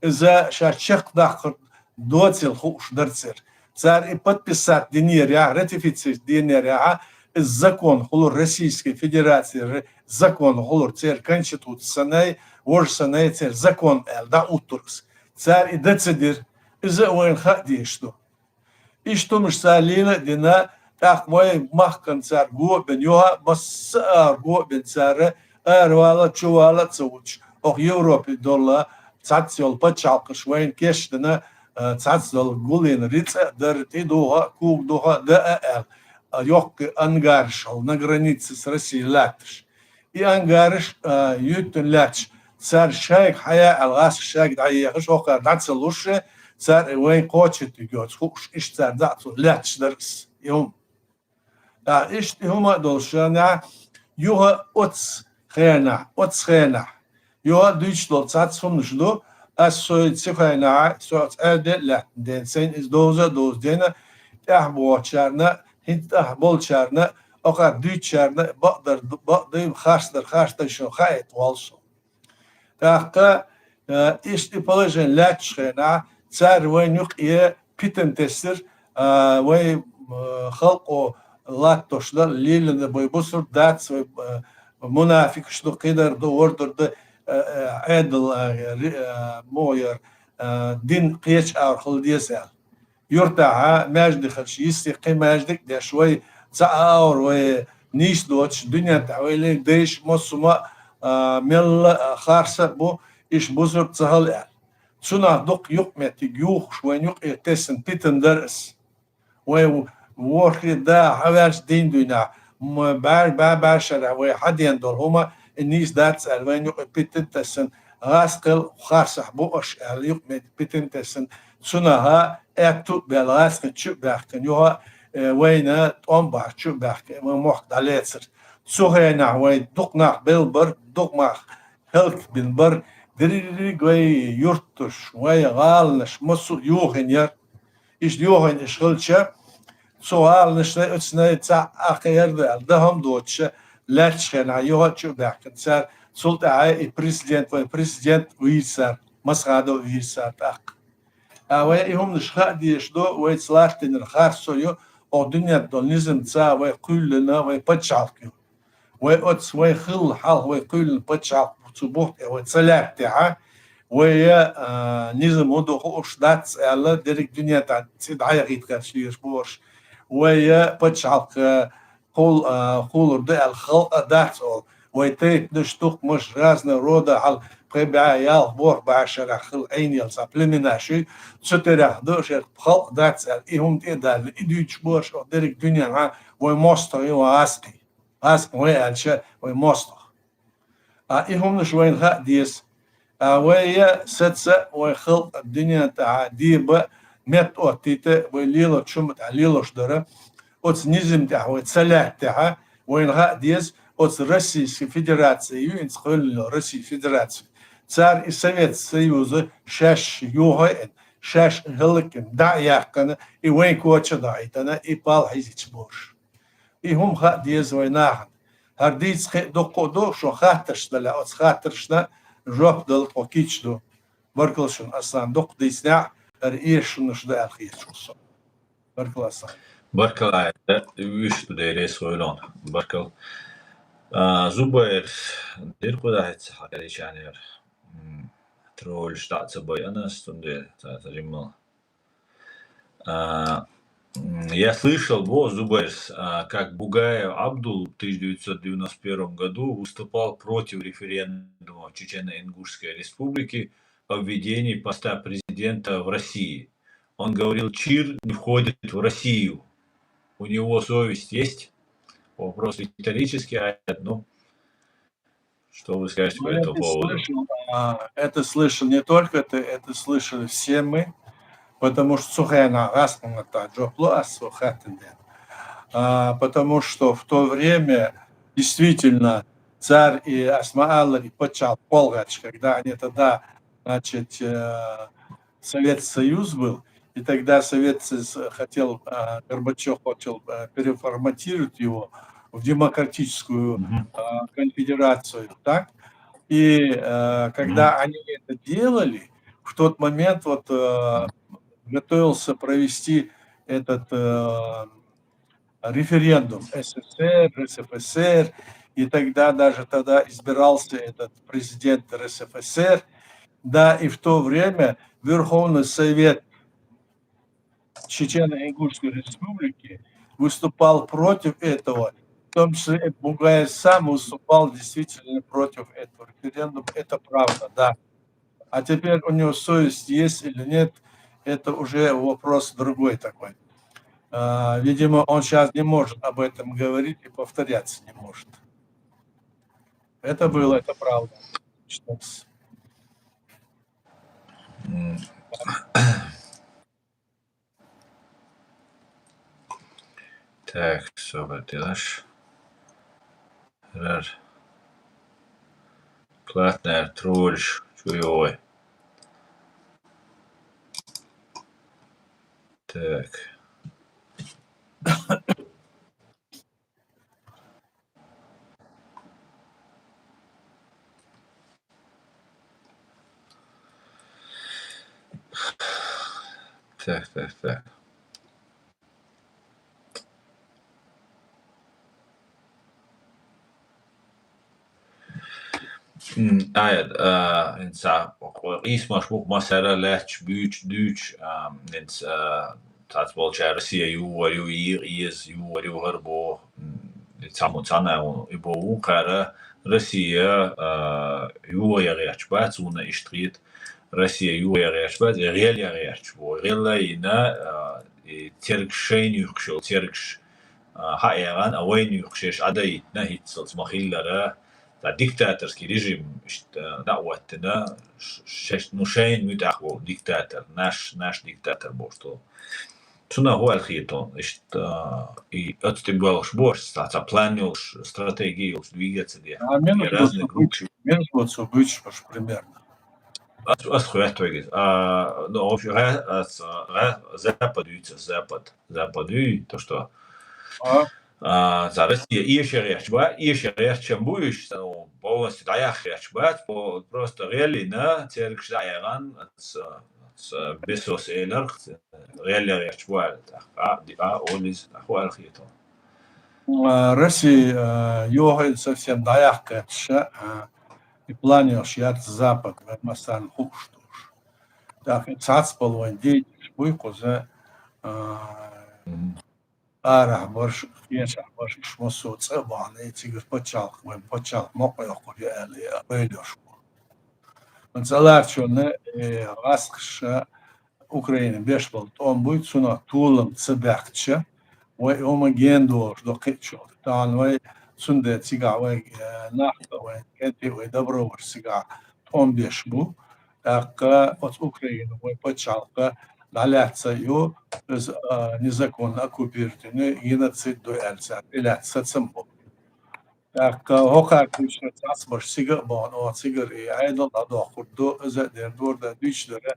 иза шаьш чекхдаккхар доцийла хууш дара церан. Цара и подписать динера, ратифицировать динера, иза закон хуьлура Российской Федерацера, закон хуьлура церан конституци санай, важа санай церан закон аьлла дӀа а уттура иза. Цара и дан ца дира, иза а вайна хаа дезаш ду. Иштта хӀуманаш цара лела а дина, тӀаккха вай махкана цара го а бина, юха а масса а агӀор го а бина цара, аравала а, чувала а ца волуш, оха Европе долу цхьацца йолу пачхьалкхаш вайна кечдина, а, цхьацца долу гулйина рицкъа а дара, тӀе духа а, кога духа а, дан а аьлла, а, йоккхий ангараш хьала на границе с Россией лаьтташ. И ангараш, а, юьттина лаьтташ, цара шайга хьая аьлла, гӀазкхаша шайга дӀаехаш, хӀокхара дӀа ца луш, цара и вайн кхочуртиг йоцу хууш, иштта цара дӀа а ца лаьтташ дара ас. И хӀума. ТӀаккха иштта и хӀума а долуш, шайна юха оцу хенахь, оцу хенахь, юха а дуьйцуш долу цхьацца хӀуманаш ду, ас со и цу хенахь, со оцу Ӏаьрде а лаьттина дена, сайна иза довза а довза дена, тӀаьхьа бохучарна, хӀинца тӀаьхьа болчарна, оха дуьйцучарна бакъдар, бакъдай, харцдар, харцдай шуна хаийта воллу со. ТӀаккха, э, иштта и положение лаьтташ хенахь, Цара вайна юкъе питана тесира, а, вай, а, халкъо латтош дар, лелийна вай бусург дац, вай, а, мунафикъаш ду, кхыдар ду, вардар ду, а, а, Ӏедал, а, ри-, а, мугӀар, а, дин кхеча агӀор хила деза аьлла. Юртахьа маьждигаш, йисте кхин маьждиг а деш, вай цхьа агӀор вай нийса доцуш, дуьнен тӀехь вай лерг дайша, массо а, а, мелла а харса а бу, иштта бусург ца хила аьлла. Цунах дукха юкъаметтиг юхуш вайна юкъе тесна питана дара ас. Вай ворхӀе да хьаваьлча дийна дуьйна, м-, бӀаь-, бӀаь-, бӀаьшарахь вай хьадена долу хӀума, и нийса дац аьлла, вайна юкъе питана тесна, гӀазкхил харсахь бу аша аьлла, юкъаметтиг питана тесна, цунах аьтту а баьлла, гӀазкхи чу а баьхкина, юха, э, вайна тӀом бахьа чу а баьхкина, вай мохк дӀалецира. Цу хенахь вай дукха нах белла бара, дукха нах хӀаллакбина бара, дерриг вай юрташ, вай гӀаланаш массо а йохийна яра. Иштта йохийна иштта хилча, цу гӀаланашна, оцунна цхьаъ а кхин яра ду аьлла, дан хӀума доцуша, лаьттачу хенахь юха а чу а баьхкина цара, цул тӀаьхьа и президент, вай президент вийра цара, Масхадов вийра цара тӀаккха. А вай и хӀуманаш хаа дезаш ду, вайца латтийнарг харцо ю, оха дуьнен тӀа долу низамца вай кхоьллина, вай пачхьалкх ю. Вай оцу, вай хилла хьалха вай кхоьллина пачхьалкх цу бух тӀе вай ца лаьттехьа, вай, а, низам хӀун ду хууш дац аьлла, дерриг дуьнен тӀехь цӀе дӀаяхийта гӀерташ лелаш бу уьш. Вай, а, пачхьалкх, а, кхул-, а, кхуллур ду аьлла халкъ а дац олу. Вай тайпанаш, тухумаш, разного рода хьал, пхи бӀе, ялх, ворхӀ бӀе шарахь хилла Ӏийнел цхьа племенаш ю, цу тӀарах ду шерх халкъ дац аьлла, и хӀума тӀе а далла, и дуьйцуш бу уьш, оха дерриг дуьненахь вай мостагӀий, вай гӀазкхий. ГӀазкхий вай аьлча, вай мостагӀа. А и хӀуманаш вайна хаа деза. А вай я саца, вай халкъ дуьнен тӀехь деба, метта оттийта, вай лелочу хӀума тӀехь лелош дара. Оцу низам тӀехь вай ца лаьттехьа, вайна хаа деза, оцу Российский Федерация ю, хӀинца кхоьллина Российский Федерация. Цара и Совет Союза шаьш юхайина, шаьш хӀаллакйина, дӀа а яьккхина, и вайн коча а дахьийтина, и пал хьийзича бохуш. И хӀума хаа деза вай нахана. ХӀара дийца кхин а дуккха а ду, шун хаттарш далахь, оцу хаттаршна жоп дала тхо кийча ду. Баркалла шуна, Аслан, дуккха дийцинехь, хӀара эшаш хӀуманаш ду аьлла хеташ ву со. Баркалла, Аслан. Баркалла, вуьш ду, Дела реза хуьлда хьуна. Баркалла. А, Зубайрс, дира кху дахьица хьан кхеричанера. М, тролльш дӀа а ца байъина ас, цундела ца, ца жиммал. А, м, я слышал, бо Зубайрс, а, как Бугаев Абдул в тысяча девятьсот девяносто первом году выступал против референдума в Чечено-Ингушской республике о введении поста президента в России. Он говорил: «Чир не входит в Россию». У него совесть есть? Вопрос риторический, а, ну, что вы скажете по Ну, этому это поводу? Слышал, а, это слышал не только ты, это слышали все мы, потому что цу хенахь гӀазкхалла тӀехь жоп ло ас цо хаттарна ден. А, потому что в то время действительно цара и, ас ма аллара, и пачхьалкх кхолла гӀерташ, когда они тогда, значит, э, Совет Союз был, и тогда Совет Союз хотел, а, Горбачёв хотел, а, переформатировать его в демократическую, Мгм. а, конфедерацию, так? И, а, когда Мгм. они это делали, в тот момент вот, а, готовился провести этот, а, референдум С С С Р, Р С Ф С Р, и тогда даже тогда избирался этот президент Р С Ф С Р. Да, и в то время Верховный Совет Чечено-Ингушской Республики выступал против этого, в том числе и Бугаев сам выступал действительно против этого референдума. Это правда, да. А теперь у него совесть есть или нет, это уже вопрос другой такой. А, видимо, он сейчас не может об этом говорить и повторяться не может. Это было, это правда. Что с- М. Так, что делаешь? Р. Платная тролль, чё его? Так. Так, так, так. М, ай, а, хӀинца къийсамаш бу массара лаьтташ буьйцуш, дуьйцуш, а, хӀинца, а, цхьацца болчара Россия юхагӀар ю, йийгӀа еза, юхагӀар ю хӀара боху. М, и цхьаммо цхьана а ву, и боху вукхара Россия, а, юхаяха гӀерташ бац, вуна иштта хета, Россия юхаяха гӀерташ бац, и гӀелъяха гӀерташ бу. ГӀелъяйина, а, и цергаш шайна юьхкуш йолу цергаш а, хьаэгӀан, а вайна юьхкуш еш Ӏадайтина хӀинццалц ма-хиллара, цхьа диктаторский режим иштта дӀа а хӀоттина, ш-, шаьш-, ну, шайна муьтӀахь волу диктатор, наш, наш диктатор бохуш долу. Цунах хӀун аьлла хета хьуна, иштта, а, и оцу тӀе боьлхуш бу аша, цхьа, цхьа план йолуш, стратегия йолуш двигаться деш. А, мила Разные группы. Мила цо буьйцуш бу аша примерно? Ас, ас хӀоьтту вайга иза. А, ну, в общем, гӀа-, ас, гӀа-, Запад вуьйцу, Запад. Запад вуьй, то, что, а, цхьа Россия эша гӀерташ ба-, эша гӀерташ ма бу уьш, ну, полностью дӀаяха гӀерташ бац, по-, просто гӀеллина, цергаш дӀа а эгӀан, ас, ас, бесос эларх, гӀелъяха гӀерташ бу аьлла, тӀаккха, а, ди-, а, олиз, а, хӀун аьлла хета хьуна? А, Россия, а, йохийла совсем дӀаяха гӀерташ, а, и план йолуш яц Запад, вайн массарна хууш долуш. ТӀаккха и цхьацболу вайн деятелаш буй кхуза, а, арахь барш, кхечахь барш, уьш массо а цӀа а бахьана, и цигара пачхьалкх, вайн пачхьалкх мукъа йоккхур ю аьлла, и ойла йолуш бу. ЦӀа ларчунна, э, гӀаскхаша Украина беш болу тӀом буй, цунах толам ца баьхча, вай хӀума гена долуш до кхечо. Тахана вай цундела цигахь вай, э, нах а, вай кӀентий, вай добровольцы цигахь тӀом беш бу. ТӀаккха оцу Украина вай пачхьалкха дӀалаьцна ю, иза, а, незаконно оккупировать йина, геноцид ду аьлла цара тӀелаьцна сацам бу. ТӀаккха хӀокхара дуьйцуш цхьацбарш цига а бахана, оха цигара и Ӏедал дӀадоккхур ду, иза а дер, дора дан дуьйцуш дара.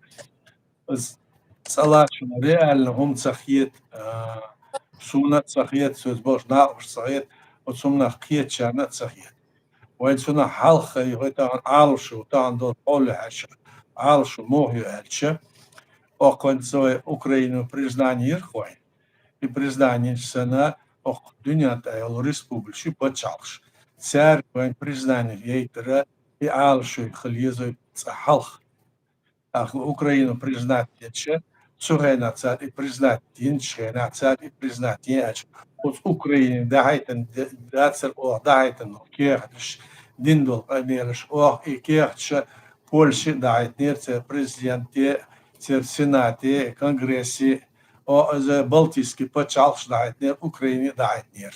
Иза цӀа ларчунна реально хӀума ца хета, а, суна а ца хета, соьца болчу накъоша ца хета, оцу хӀуманах кхетачарна а ца хета. Вай цунах хьалха, вай тахана Ӏалашо, тахана долу хьоле хьаьжча, Ӏалашо муха ю аьлча, оккханца вай Украину признание йира вайн. И признание санна, оккха дуьнен тӀехь йолу республикаш и пачхьалкхаш. Цара вайн признание яйтара, и Ӏалашо хила еза вай цкъа хьалха. ТӀаккха Украину признать деча, цу хенахь цара и признать динчу хенахь, цара и признать дин аьлча, оцу Украине дахьийтина де-, дацара оха дахьийтина долу кехаташ, дина долу къамелаш, оха и кехаташ Польше а дахьийтинера, церан президенте, церан сенате, конгрессе, о, иза Балтийский пачхьалкхаш дахьийтинера, Украине а дахьийтинера.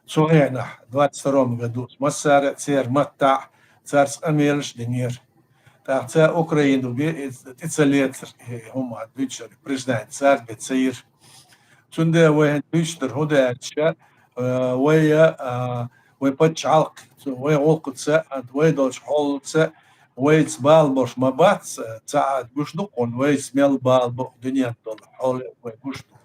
Цу хенахь, двадцать втором году, массара а церан маттахь, цаьрца къамелаш а динера. ТӀаккха цара Украину бе, и, тӀе ца лецара, и хӀума дуьйцуш дара, признание цара бен ца йира. Цундела вай хӀинца дуьйцуш дара хӀун ду аьлча, э, вай, а, вай пачхьалкх, вай гӀуллакхаца, вай долчу хьолаца, вайца бала болуш ма бац, ца а гуш ду кхунна, вайца мел бала бу дуьнен долу хьоле вай гуш ду.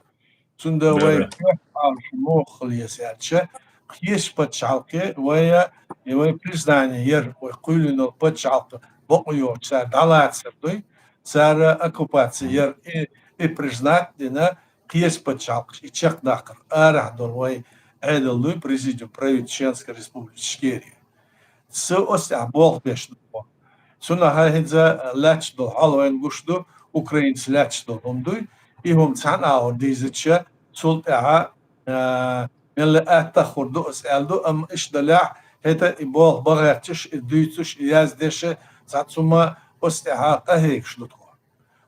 Цундела вай кхечу Ӏалашо муха хила еза аьлча, кхечу пачхьалкхе вай, и вай признание яра, вай кхоьллина пачхьалкх бакъо йоцуш цара дӀалацар дуй, цара оккупация яра, и, и признать дина, кхечу пачхьалкхаш и чекхдаккхар, арахь долу вай Ӏедал дуй, Президиум правительства Чеченской Республики Ичкерия. Цу оцу тӀехь болх беш ду. Цунах хӀинца лаьтташ долу хьал вайна гуш ду, украинца лаьтташ долу хӀума дуй, и хӀума цхьана агӀор дийзича, цул тӀаьхьа, а, мелла аттах хӀур ду аса аьлла ду, амма иштта далехь, хӀета и болх бан гӀерташ, и дуьйцуш, и яздеш, цхьа цума оцу тӀаьхьа къахьегаш ду тхо.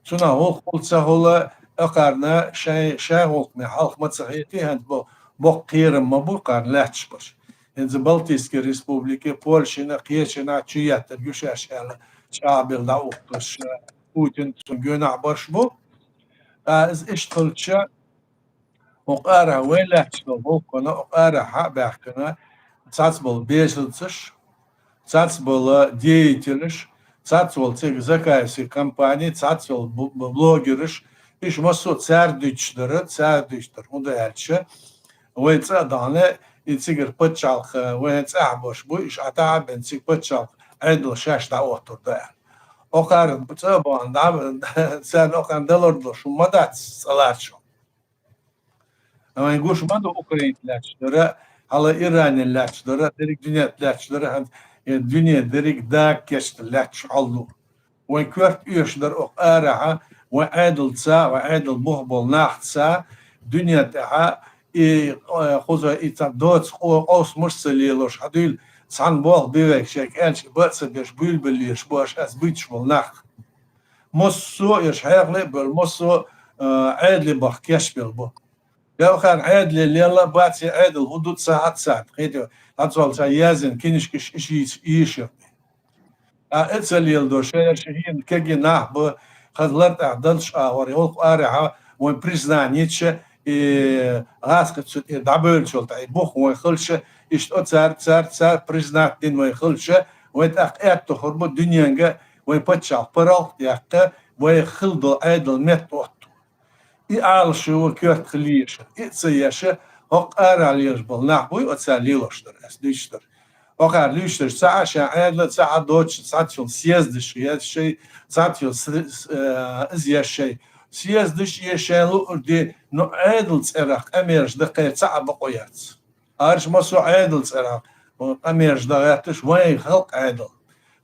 Цунах гӀуллакх хуьлу ца хуьлу, кхарна шайн, шайн гӀуллакхна хьалха ма ца хетий, хӀинца бо-, боккха кхерам ма бу кхарна лаьтташ барш. ХӀинца Балтийский республики, Польшина, кхечанхьа чу еттарг ю шаьш аьлла, чӀагӀбелла дӀаухкуш, Путин цунна гоьнахь барш бу. Ткъа иза иштта хилча, хӀокху арахь вай лаьтташ долу гӀуллакхана, хӀокху арахь хьа а баьхкина, цхьацца болу беженцаш, цхьацца болу деятелаш, цхьацца волу цига Закаевский компани, цхьацца волу бу-, бу-, блогераш, иша массо а цара дуьйцуш дара, цара дуьйцуш дара. ХӀунда аьлча, вай цӀа а дахьана, и цигара пачхьалкх, вайн цӀахь а баш бу, иша ӀатаьӀа а бен цига пачхьалкх Ӏедал шаьш дӀаоттур ду аьлла. Окхар цӀа а бахана, дӀа-, царна окхарна далур долуш хӀума ма дац цӀа ларчо. Вайн гуш ма ду Украина лаьтташ дара, хьала Иране лаьтташ дара, дерриг дуьнен лаьтташ дара, хӀан-, э, дуьне дерриг дага кечдина лаьтташ хьал ду. Вайн коьрта оьшуш дара окху арахьа, вайн Ӏедалца, вайн Ӏедал бух болу нахаца, дуьнен тӀехьа и, э, кхуза и цхьа доца къо-, къовсамаш ца лелош, хьан дуьйла, цхьана болх бен вайга шайга аьлча, бан а ца беш, буьйлабеллераш бу аша ас буьйцуш болу нах. Массо а, еш хьекхале а бара, массо а, э, Ӏедале баха кечбелла бу. Делхарна Ӏедале лелла а бац, я Ӏедал хӀун ду ца хьаьца царна. Кхетий, хьан цхьа яздина кинишкаш иш йийца, йийшира. Ткъа и ца леладо, шаьш хӀинца кегий нах бу, хаза лар тӀехь далуш агӀор, гӀуллакх арахьа, вайн признание йича, и гӀазкхи цу тӀера дӀабевллачул тӀаьхьа, и бух вайн хилча, иштта цара, цара, цара признать дина вайн хилча, вайн тӀаккха аьтто хир бу дуьненга, вайн паччахьалкх паргӀат а яккха, вайх хила долу Ӏедал меттаотту. И Ӏалашо ву коьрта хила езаш. И а ца еш, хӀокху арахь лелаш болу нах буй оцара лелош дара, ас дуьйцуш дара. ХӀокхара луьйш дерш цхьа а шайн Ӏедал, цхьа а доцуш, цхьацца йолу съездаш еш шай, цхьацца йолу с-, с-, э, из еш шай. Съездаш еш шайн луург де, ну, Ӏедал цӀерах къамелаш дан кхеран цхьа а бакъо яц. Арш массо а Ӏедал цӀерах, э, къамелаш дан гӀерташ, вайн халкъ Ӏедал.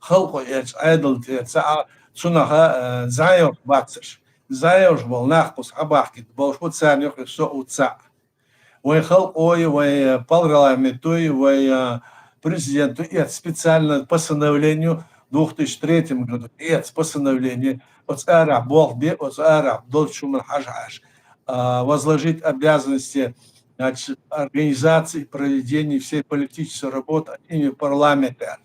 Халкъо эцу Ӏедал тӀера цхьа а цунах, э, зӀе йолуш бацарш. ЗӀе йолуш болу нах кхуза хьабахкийта болуш бу, царна юкъе со а ву цхьаъ. Вайн халкъо а, вайн парламенто а, вайн, а, президенто а эцу специально постановление двух тысячи третьем году, эцу постановление, оцу арахь болх бе, оцу арахь долчу хӀуманна хьажа-хьажа, а, возложить обязанности, значит, организации и проведения всей политической работы от имени парламента.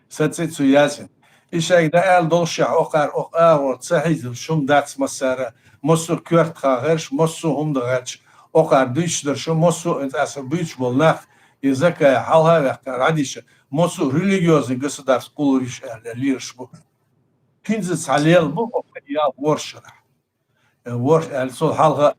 Саци цу яздина. И шайга дан аьлла долуш шех, окхара, окху агӀор ца хьийзалш хӀума дац массара, массо а коьрта хахарш, массо а хӀума дахарч, окхара дуьйцуш дарш, массо а аса буьйцуш болу нах, и Закай хьалха а ваьккхина, Ӏадиша, массо а религиозный государство кхуллур йиш аьлла лелаш бу. ХӀинца цхьа лела бу, окху ял воршарахь. Э, ворш аьлла, цул хьалха,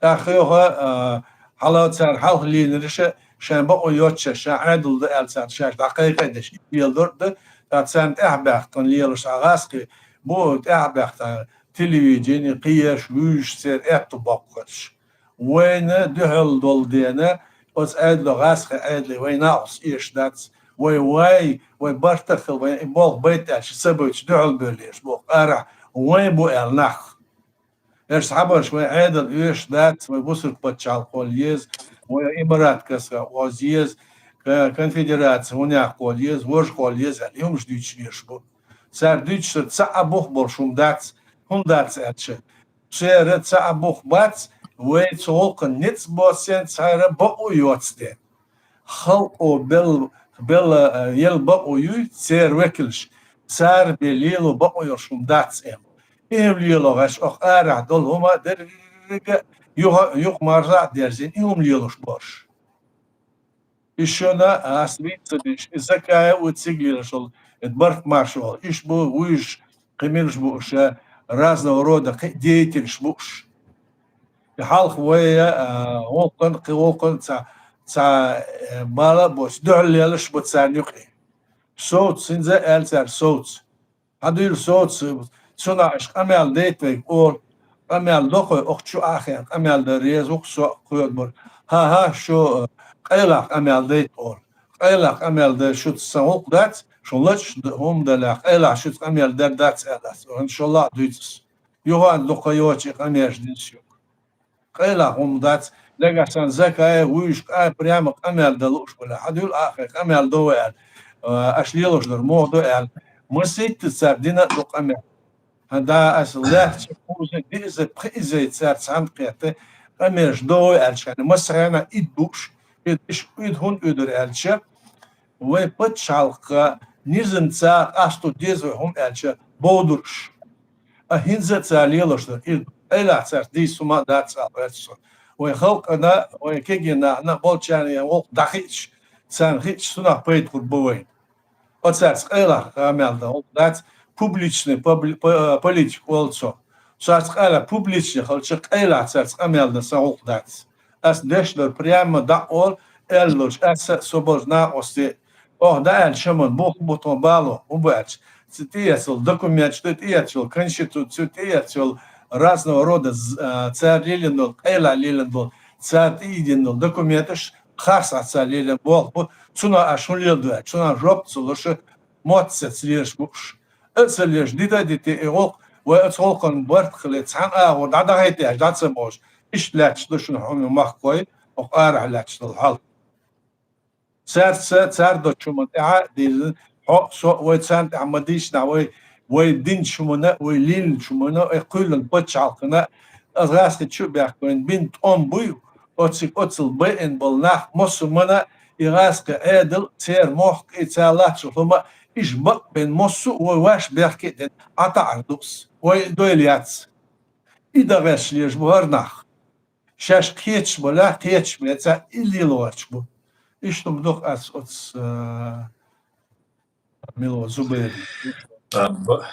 тӀаккха йоха, а, хьала цара хьалха лийнариша, шайн бакъо йоцуша, шайн Ӏедал ду аьлла цара шаьш дӀакхайкхийдеш, и леладор а ду, ткъа царна тӀаьхьабаьхкина лелаш а гӀазкхи бу, тӀаьхьабаьхкина телевидение, кхиеш, вуьйш церан аьтту боккхуш. Вайна дуьхьал долу дена, оцу Ӏедало гӀазкхи Ӏедале вай накъост эш дац, вай вай, вай бартах хила, вай и болх байта аьлча, ца бойтуш дуьхьал бевллерш боху арахь, вайн бу аьлла нах. Аша схьабарш вайн Ӏедал оьшуш дац, вай бусург пачхьалкхо еза, вай Имарат каса оз еза, ка-, конфедерация хӀунех кхо еза, вожахо еза аьлла, и хӀумаш дуьйцуш леш бу. Цара дуьйцуш цхьа а бух болуш хӀума дац, хӀунда дац аьлча, церан цхьа а бух бац, вай цу гӀуллакхана ницкъ боцден, цара бакъо йоцден. Халкъо белла, белла, э, елла бакъо юй церан векалш, цара бен лело бакъо йолуш хӀума дац эм. И хӀума лело гӀаш, оху арахь долу хӀума деррига юха, юха марза а дерзина, и хӀума лелош борш. И шуна ас виц ца диш, и Закая у цига лелаш волу, и барт марш волу, иш бу вуьйш, кхин милаш бу уша, разного рода кхин деятельш бу уш. И хьалха вай, а, гӀуллакхан, кхин гӀуллакхан ца, ца, э, бала а боцу, дуьхьал лелаш бу царна юкъе. Совц, хӀинца а аьлла цара совц. Хьан дуьйла совц, цунах аша къамел дайта вайга олу, къамел дохой, оху чу ахен, къамел дан реза ву-кх со, кхоьдур. ХӀан-хӀа, шу, э, къайлах къамел дайта олу. Къайлах къамел дан шуца сан гӀуллакх дац, шун лачкъаш д-, хӀума далахь, къайлах шуца къамел дар дац аьлла ас. Ван шолла а дуьйцу ас. Юха а дукха йоцу и къамеш динс ю. Къайлах хӀума дац, дагахь сан Закая вуьйш къа-, прямо къамел дан лууш бала. Хьан дуьйла ахе, къамел до вай аьлла. А, аша лелош дар муха до аьлла. Масийтта цара дина а ду къамел. ХӀан да аса лаьцча, кхуза, диъза, пхиъза цара цхьаьна кхетта, къамеш до вай аьлла шайна. Масса хьена ид бууш, ид, иш, ид хӀунда уьдур аьлча, вай пачхьалкха низамца къасто деза вай хӀума аьлча, бовдурш. А хӀинца а цара лелаш дар, и къайлах царца дийца хӀума а дац аьлла гӀерта со. Вай халкъана, вай кегий нахана болчарна гӀуллакх дӀахиъча, царна хиъча, цунах пайда хир бу вайна. Оцарца къайлах къамел дан гӀуллакх дац, публичный пабли-, па-, политик олу цо. Царца къайлах публичный хилча, къайлах царца къамел дан сан гӀуллакх дац. Ас деш дар прямо дӀа а олу, аьлла долуш, аса а, со болчу накъосте а, Оха дӀааьлча шаман, боху бу тхо бало, хӀун бу аьлча, цу тӀеэцна йолу документаш ду, тӀеэцна йолу конституци, тӀеэцна йолу разного рода з-, а, цара лелийна долу, къайла лелийна долу, цара тӀеийдина долу документаш, харц а цара лелийна болх бу, цунах аша хӀун леладо аьлча, цунах жоп ца луш, мотт сецна лелаш бу уьш. А ца лелаш, дита а дитий и гӀуллакх, вай оцу гӀуллакхана барт хилий, цхьана агӀор дӀадахийта аьлча, дӀа ца бохуш, иштта лаьтташ ду шуна хьуна махкахой, оха арахь лаьтташ долу хьал. Цаьрца, цара долчу хӀуманна тӀехь а дийзина, хьо а, со а, вай царна тӀехь ма дийшина, вай, вай динчу хӀуманна, вай леллачу хӀуманна, вай кхоьллина пачхьалкхана, аса гӀаскхи чу а баьхкина, бина тӀом буй, оциг оццул байина болу нах, массо а мана, и гӀаскхи Ӏедал, церан мохк, и цара латтачу хӀума, иштта бакъбина массо а вай ваьш бехке а дина, ӀатаӀар ду ас. Вай дойла яц. И дан гӀерташ лелаш бу хӀара нах. Шаьш кхеташ балахь, кхеташ бен цара и лелорчу бу. Иштта ма ду-кх ас оцу, а, Мило Зубайр. А, ба-,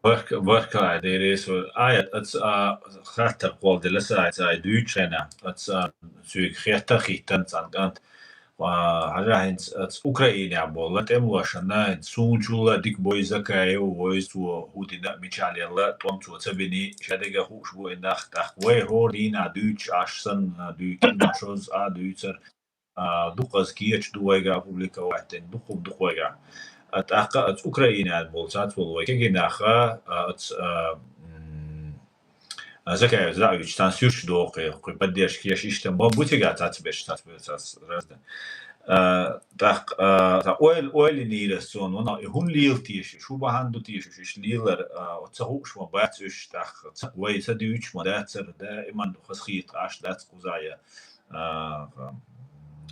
барка-, баркалла, Деррис. Аят, аца, а, хаттар кхолладелла аса аца, ай дуьйцу хенахь. Аца, а, цуьнга хетта а хӀиттина цхьана кӀант. А, хьажахь хӀинца аца Украинехь болу тӀемалошна, хӀинца суна чул а дика бой Закаев, вайца цо хӀун дина а, мичахь лелла а, тӀом цо ца бинний, шадерг а хууш бу и нах, тӀаккха вай хӀора дийнахь дуьйцуш Ӏаш санна, дуьйцу, шозза а дуьйцура. А, дукхаза кечаш ду вайгахь публиковать, дукха, дукха вайгахь. А, тӀаккха аца Украинехь болу цхьацца болу вай кегий нах, а, аца, а, м, а, Закаев Заъвич, цхьана суьрташ доху, кхин поддержка еш иштта ма бу цигахь цхьацца берш, цхьацца берш, цхьацца раздан. А, тӀаккха, а, цхьа ойла, ойла йинера ас цунна, ванах, и хӀунда лела теша, шу бахьана ду теша, иштта лелар, а, ца хууш ма бац уьш, тӀаккха ца, вай ца дуьйцуш ма дацара, даиман ду хазахета Ӏаш дац кхузахь я. А,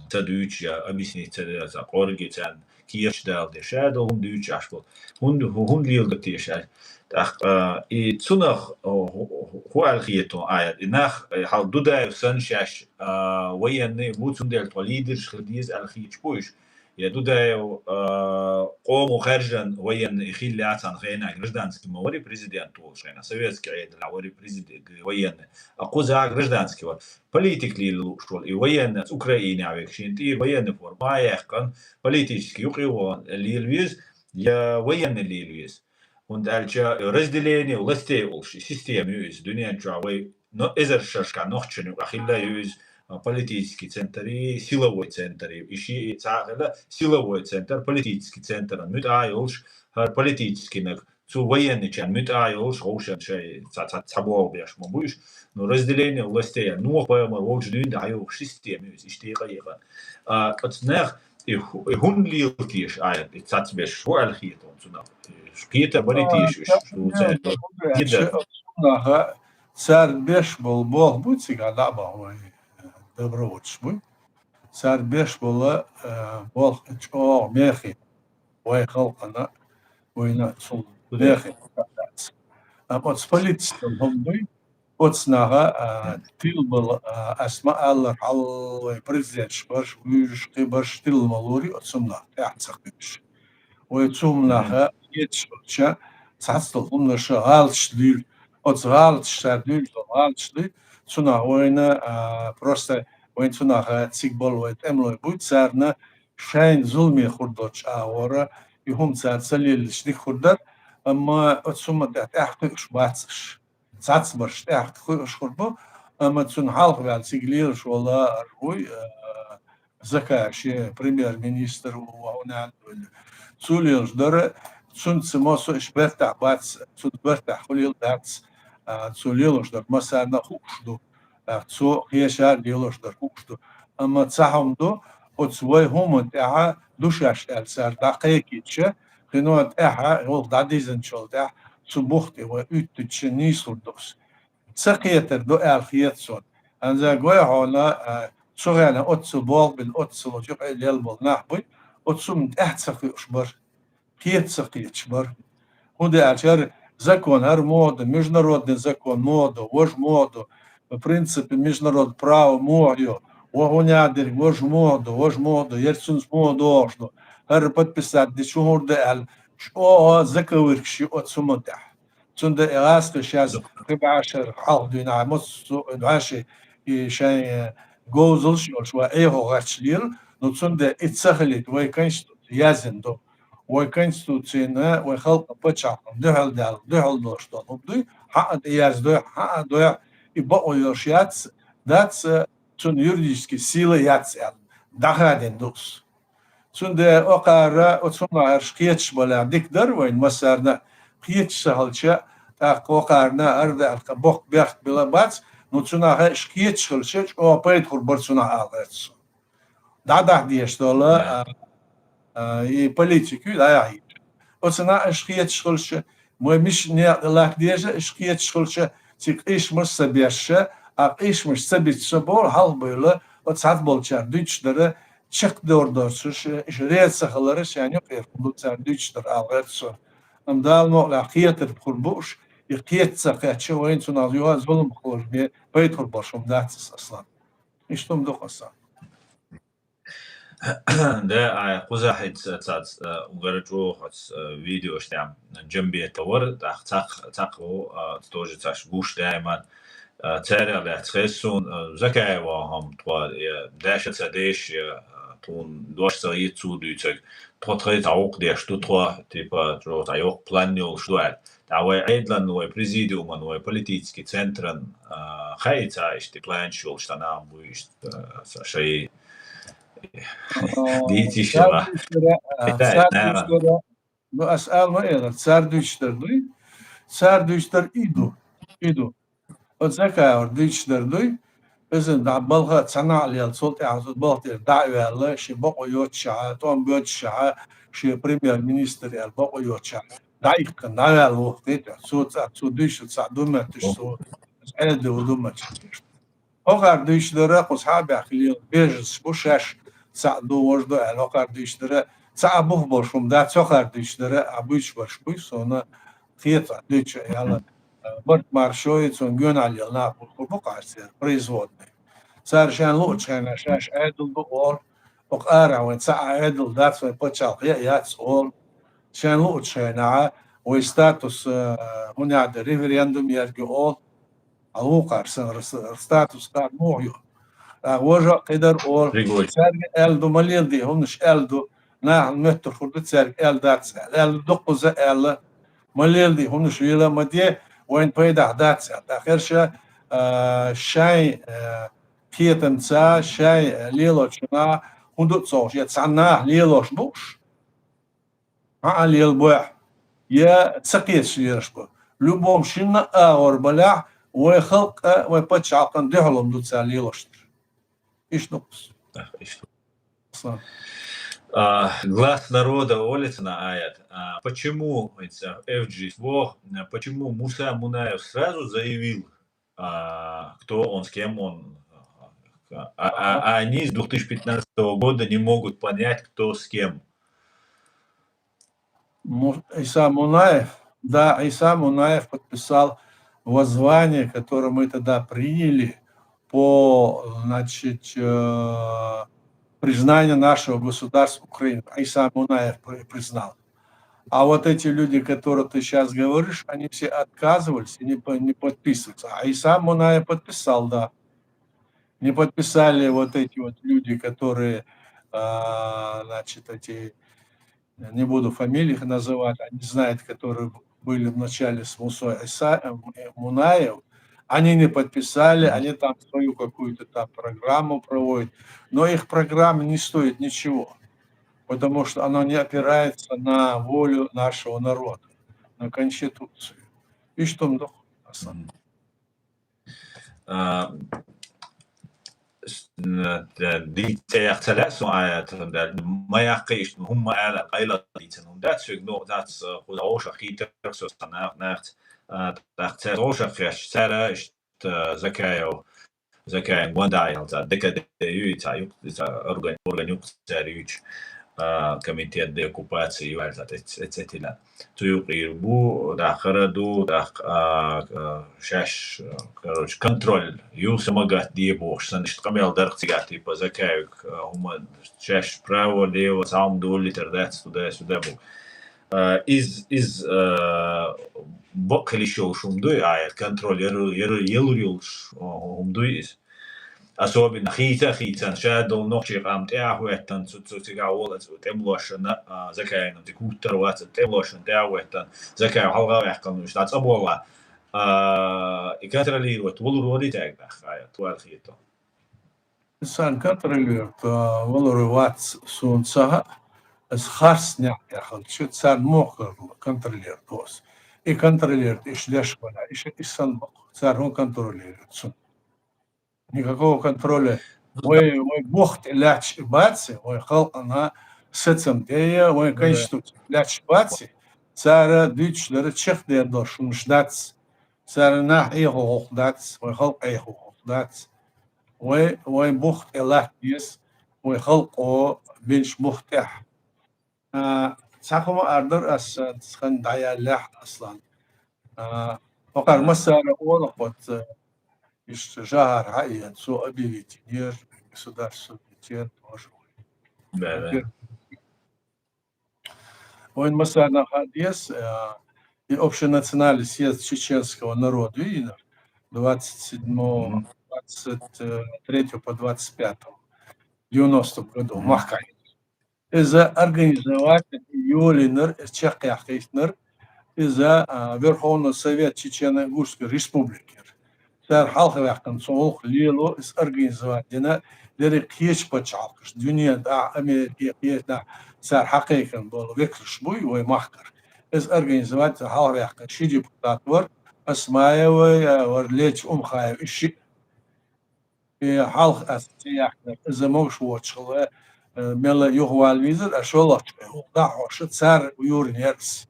ца дуьйцуш я, объяснить ца деш, цхьа кӀорге царна кечдала деш, ша долу хӀума дуьйцуш Ӏаш болу. ХӀунда, хӀу-, хӀунда леладо теша аьлла? ТӀаккха, а, и цунах, хӀу-, хӀу-, хӀу-, хӀу аьлла хета аят? И нах, э, хьал Дудаев санна шаьш, а, военный бу, цундела тхо лидерш хила деза аьлла хеташ бу уьш? Я Дудаев, а, къомо хаьржина военный хилла цхьана хенахь, гражданский ма вари президент волуш хенахь, советский Ӏедалехь вари президент, военный. А кхузахь гражданский вара. Политик лела лууш волу и военный, аца Украинехь верг шена тӀера военный форма а яьккхина, политический юкъа а вахана лела веза, я военный лела веза. ХӀунда аьлча разделение властей олуш и система ю иза дуьнен чохь вай, но эзар шерашкахь нохчашна юкъахь хилла а ю иза, а, политический центр и силовой центр и. И ши и цхьа а хилла, силовой центр, политический центран муьтӀахь а йолуш, хӀара политическийнарг цу военныйчарна муьтӀахь а йолуш, ховшан шай ца, ца, ца болх беш ма бу уьш. Но разделение властей, Нухь пайхамар волчу дуьйна дӀахьоьхуш система ю иза, иштта тӀекъаекъан. А, оцу нах, и хӀу-, и хӀунда лела теша аят, и цаца берш, хӀу аьлла хета хьуна цунах? Кхетар барий теша уьш, ду церан? Цу наха цара беш болу болх бу цигахь дӀа а бахьа вай, добровольцаш буй. Цара беш болу, э, болх чӀогӀа мехий. Вай халкъана, вайна цул бехе дац. Амма оцу политикан хӀума дуй, оцу наха, а, тилбала, а, ас ма аллара, хьал вай президенташ барш, вуьйжуш кхин барш тилла ма лури, оцу хӀуманах тӀаьхьа ца кхуьуш. Вай цу хӀуманаха кхеташ болча, цхьацдолу хӀуманаша гӀалаташ дуьйла. Оцу гӀалаташ цара дуьйла, гӀалаташ дуй, цунах вайна, а, просто вайн цунаха цига болу вай тӀемалой буй, царна шайна зуламе хир долчу агӀора, и хӀума цара ца леллича дика хир дара, амма оцу хӀуманна тӀехь тӀаьхьа кхуьуш бац аш. Цхьацбарш тӀаьхьа кхуьуш хир бу, амма цунна хьалха ваьлла цига лелаш волу ара вуй, а, Закаев шен премьер-министр ву, хӀунда аьлла ваьлла. Цо лелаш дара, цунца массо а иш бертахь бац, цунца бертахь хуьлийла дац, а, цо лелаш дара массарна а хууш ду. ТӀаккха цо кхечара лелош дара хууш ду. Амма цхьа хӀума ду, оцу вай хӀуманна тӀехьа ду шаьш аьлла цара дӀакхайкхийча, кхин тӀехьа, гӀуллакх дӀадийзинчул тӀехьа, цу бух тӀе вай уьттича нийса хир ду ас. Ца кхетар ду аьлла хета суна. ХӀанза гой хьуна, а, цу хенахь оццул болх бина, оццул юкъе лелла болу нах буй, оцу хӀуманна тӀаьхьа ца кхуьуш бара. Кхета ца кхеташ бара. ХӀунда аьлча хӀара закон, хӀара муха ду, международный закон муха ду, важа муха ду, в принципе, международное право муха ю, ва хӀун яа дерг важа муха ду, важа муха ду, яра цунца муха догӀуш ду, хӀара подписать дича хӀун хир ду аьлла, чӀогӀа заковыркаш ю оцу хӀуманна тӀехь. Цундела и гӀазкхий шаьш кхин бӀешара хьалха дуьйна массо а дӀаши и шайн говзалш а йолуш, вай Ӏехо гӀерташ лела, но цундела и ца хилийта вай конститу-, яздина ду. Вай Конституцина, вай халкъан паччахьалкхен дуьхьал даьлла, дуьхьал долуш долу хӀума дуй, хьан а тӀеяздой, хьан а дой, и бакъо йолуш яц, дац, цунна юридически сила яц аьлла, дӀахадийна ду ас. Цундела окхара, оцу хӀуманах аьрша кхеташ балахь дика дара вайна массарна а, кхеташ ца хилча, тӀаккха окхарна а арда аьлла боккха бехк била бац, ну цунах аьрша кхеташ хилча, чӀогӀа пайда хур бара цунах ала гӀерта со. ДӀадахьа дезаш долу, а, а, и политика ю, дӀаяхьийта. Оцунах аьрша кхеташ хилча, вай миша некъа тӀе латта деза, аьрша кхеташ хилча, цига къийсамаш ца беш, а къийсамаш ца битта со боху хьалха бевлла, оцу цхьаболчара дуьйцуш дара, чекхдор доцуш, иша реза ца хилар, шайна юкъера хӀума ду цара дуьйцуш дара ала гӀерта со. Амма Дала мукъалахь кхетар хур бу уьш, и кхета ца кхетча, вайна цунах юха а зулам хилар бен, пайда хур болуш хӀума дац аса, Аслан. Иштта хӀума ду-кх аса. Да, ай, кхузахь хӀинца цац, а, угара чӀогӀа хӀоц, а, видеош тӀехь Джамбетов вара, тӀаккха цхьаъ, цхьаъ ву, а, тоже цхьаъш гуш даиман, а, царах лаьцна хеза суна, а, Закаева хӀама тхо, я, даьша ца деш, я, а, тхуна дош ца хета цо дуьйцург, тхо тхай цхьа гӀуллакх деш ду тхо, типа, чӀогӀа цхьа йоккха план йолуш ду аьлла. ТӀаккха вай Ӏедалан, вай президиуман, вай политический центран, а, хаий цхьа иштта планаш йолуш цхьа нах буй иштта, а, ша-, шай А, дийца йиш цара яра. Дуьйцуш дара, а, Дай, цара дай, дуьйцуш дара, ну, ас ала ма элира, цара дуьйцуш дара дуй? Цара дуьйцуш дара и ду, и ду. Оцу Закаевра дуьйцуш дара дуй? Иза дӀа балха а ца нахьа лела, цул тӀаьхьа цу балха тӀера дӀа а ваьлла, шен бакъо йоццушехь, тӀом боьдушехь, шен премьер-министр аьлла бакъо йоццушехь, дӀаихкина, дӀаваьлла ву, кхетий, цо цӀа-, цо дуьйцуш цхьа ду моьттуш, цо Ӏедале ву ду моьттуш. ХӀокхара дуьйцуш дара, кхуза хьа а баьхкина лела, беженцаш бу, шаьш цхьаъ ду, важа ду аьлла, хӀокхара дуьйцуш дара, цхьа а бух болуш хӀума дац, хӀокхара дуьйцуш дара, а буьйцуш барш буй, суна кхета дуьйцуш аьлла. Барт-маршо, цунна гоьналла лела нах бу, бу кхара церан производный. Цара шайна луучу хенахь шаьш Ӏедал ду олу, хӀокху арахь вайн цхьа а Ӏедал дац, вайн пачхьалкх а яц олу. Шайна луучу хенахь вайн статус, э, хӀунда аьлла референдум ерг ю олу. Хьан вукхара сан р-, р-, статус кхара муха ю? ТӀаккха важа а кхидара олу. Цаьрга аьлла ду, ма леладе хӀуманаш аьлла ду, нахана моьттур хир ду цаьрга аьлла дац аьлла. Аьлла ду дуккхуза аьлла, ма леладе хӀуманаш, вела ма де, вайна пайдахь дац аьлла. ТӀаккха хӀара ша, а, шайн, а, кхетамца, шайн, а, лелочунах хӀун ду ца хууш, я цхьана наха лелош бу уьш? Хьан а лелабойхьа, я ца кхеташ лелаш бу. Любом шинна а агӀор балехь, вай халкъа, вай пачхьалкхана дуьхьал хӀума ду цара лелош дерг. Иштта ду-кх. Ах, иштта. Аслан. А, глас народа олица на аят. А, почему, говорится, F G бог, а, почему Муса Мунаев сразу заявил, а, кто он, с кем он, а, а, а, а они с две тысячи пятнадцатого года не могут понять, кто с кем. Му-, Иса Мунаев, да, Иса Мунаев подписал воззвание, которое мы тогда приняли по, значит, э, признанию нашего государства Украины. Иса Мунаев при-, признал. А вот эти люди, которые ты сейчас говоришь, они все отказывались и не по-, не подписываются. А Иса Мунаев подписал, да. Не подписали вот эти вот люди, которые, а, значит, эти, не буду фамилии их называть, они знают, которые были в начале с Мусой Иса, э, Мунаев. Они не подписали, они там свою какую-то там программу проводят. Но их программа не стоит ничего, потому что она не опирается на волю нашего народа, на Конституцию. Иштта ду-кх, Асан. А, с-, н-, д-, дийца яхца лаьа суна аят, ма яккхий иштта, хӀумма аьлла, къайла дийцина хӀума дац соьга, ну, дац, а, кхуза вовшах хийтарх со сан нах-, нахаца, а, тӀаккха цаьрца вовшах хеташ, цара иштта Закаев, Закаев гонда а яьлла, цхьа Д К Д ю, и цхьа юкъ-, и цхьа орган-, орган юкъ цара юьйцу, а, комитет деоккупации ю аьлла, цхьа тӀе-, тӀе-, тӀе тилла. Цу юкъера бу, тӀаккха хӀара ду, тӀаккха, а, а, шаьш, а, короче, контроль ю, са ма гатде бохуш, сан иштта къамел дарх цигахь, типа, Закаевга, а, хӀума шаьш право, лево, цхьа хӀума долийтар дац, туда-сюда бу. А, из, из, а, бакъ хила йиш йолуш хӀума дуй, а, контроль яр-, яр-, ялур йолуш, а, хӀума дуй иза. Особенно хийца а хийцан, ша долу нохчийн къам тӀе а хӀоьттан, цу, цу цигахь волу тӀемалошна, а, Закаевна цига хӀуттур вац, тӀемалошна тӀе а хӀоьттан, Закаев хьалха а ваьккхина, уьш дӀа цӀа болла, а, и контролировать валур варий цаьрга нах, а, туьлла хетарехь? Сан контролировать, а, валур вац суна ца хаьа, аса харц некъ тӀехь хилча, царна мохкарла контролировать до аса. И контролировать иша деш вара, иша, и сан бакъ, цара хӀун контролировать цунна? Никакого контроля. Вай, вай бух тӀе лаьтташ баци, вай халкъана сацам тӀе я, вай конституци лаьтташ баци, цара дуьйцуш дара чекхдер долуш хӀумаш дац. Цара нах Ӏехо хӀокху дац, вай халкъ Ӏехо хӀокху дац. Вай, вай бух тӀе латта деза, вай халкъо бинчу бух тӀехь. А, цхьа хӀума ара дара ас, а, хан дӀаяллехь, Аслан. А, хӀокхара массара а олу, оцу, а, иштта Жохар хьаэца, цо объявить йинера государственный суверенитет тоже. Да, да. Вайн массарна хаа деза, а, и общенациональный съезд чеченского народа, видно, двадцать седьмого, двадцать третьего по двадцать пятого, девяностом году, махкахь. Иза организовать йолийнарг, иза чекхъяьккхийтинарг, иза, а, Верховный Совет Чечено-Ингушской Республики яра. Цара хьалхаваьккхина цу гӀуллакх лело, иза организовать дина, дерриг кхечу пачхьалкхаш, дуьненан тӀехь, Америке, кхечу тӀехь цара хьакхайкхина болу векалш буй вай махкара. Иза организовать цара хьалхаваьккхина ши депутат вара, Осмаева, а, вара Леча Умхаева, и шиъ. И хьалха ас ца яхкинарг, иза могуш воцуш хилла, э, мелла юхавала везара, аш шолгӀачу хьуна дӀахьош, цара юьйр яра иза.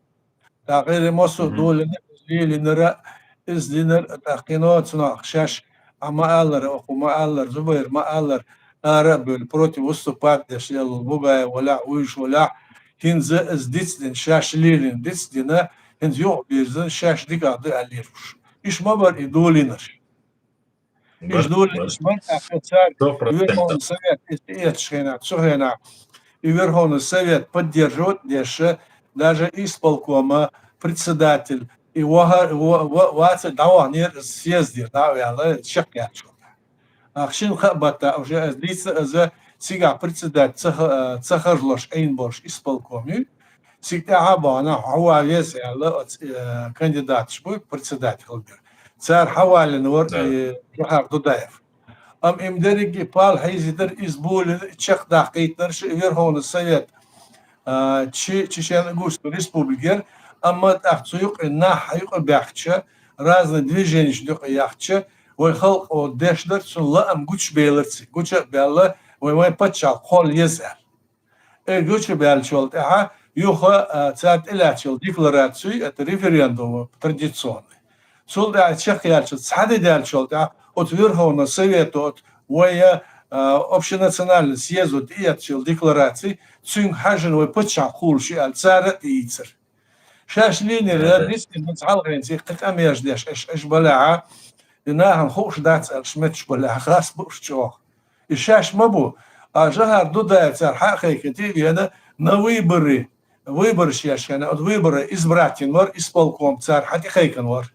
ТӀаккха хӀара массо а долийна, иза лелийнарг, иза динарг, тӀаккха кхин а цунах шаьш, а, ма-аллара, оха ма-аллара, Зубайр ма-аллара, ара а бевлла, против выступать деш, элла Бугаев валахь, вуьйш валахь, хӀинца иза дицдина, шаьш лелийна дицдина, хӀинца юхабирзина, шаьш дика ду аьллера уьш. Уьш ма бара и долийнарш. Уьш долийнарш ма бара, тӀаккха цара Верховный Совет, иза тӀеэцчу хенахь, цу хенахь, и Верховный Совет поддерживать деш, даже исполкома председатель, и ваха-, ва-, ва-, ваца дӀаваханера съездера, дӀа а ваьлла, чекхъяьллачул тӀаьхьа. Ахь шина хаа баттахь уже аса дийца, аса цигахь председатель ца ха-, ца харжош Ӏийна болуш исполком ю. Цига тӀаьхьа а бахана, хьо ван веза аьлла, оцу, э, кандидаташ буй председатель хилла дара. Цара хьаваллина вара, э, Жохар Дудаев. Амма и дерриге и пал хьийзийтира, иза болийна, чекхдаккхийтинарш и Верховный Совет, а, Чи-, Чечено-Ингушской Республикера, амма тӀаккха цу юкъа нах юкъа баьхча, разный движенеш юкъа яхча, вай халкъо деш дара, цунна лаам гучубелира цига. Гуча а баьлла, вай, вайн пачхьалкх кхолла еза аьлла. Э, гучубаьллачул тӀаьхьа юха, а, цара тӀелаьцначу деклараций, это референдум традиционный. Цул тӀаьхьа чекхъяьллачул, цхьа де даьллачул тӀаьхьа оцу Верховного Совета, оцу вайн, а, общенациональный съезд тӀеэцначу деклараций, цуьнга хьаьжжина вай пачхьалкх кхуллуш ю аьлла, цара а тӀеийцира. Шаьш лийнера, дисина хьалхайнца кхин къамелаш деш, аш, аш балехьа, и нахана хууш дац аьлла, метташ балехьа, хас бууш чӀогӀа. И шаьш ма бу. А Жохар Дудаев цара хьа а кхайкхина тӀе а веана, на выборы, выбораш еш хенахь, оцу выборы избрать йина вара, исполком цара хьа тӀе кхайкхина вара.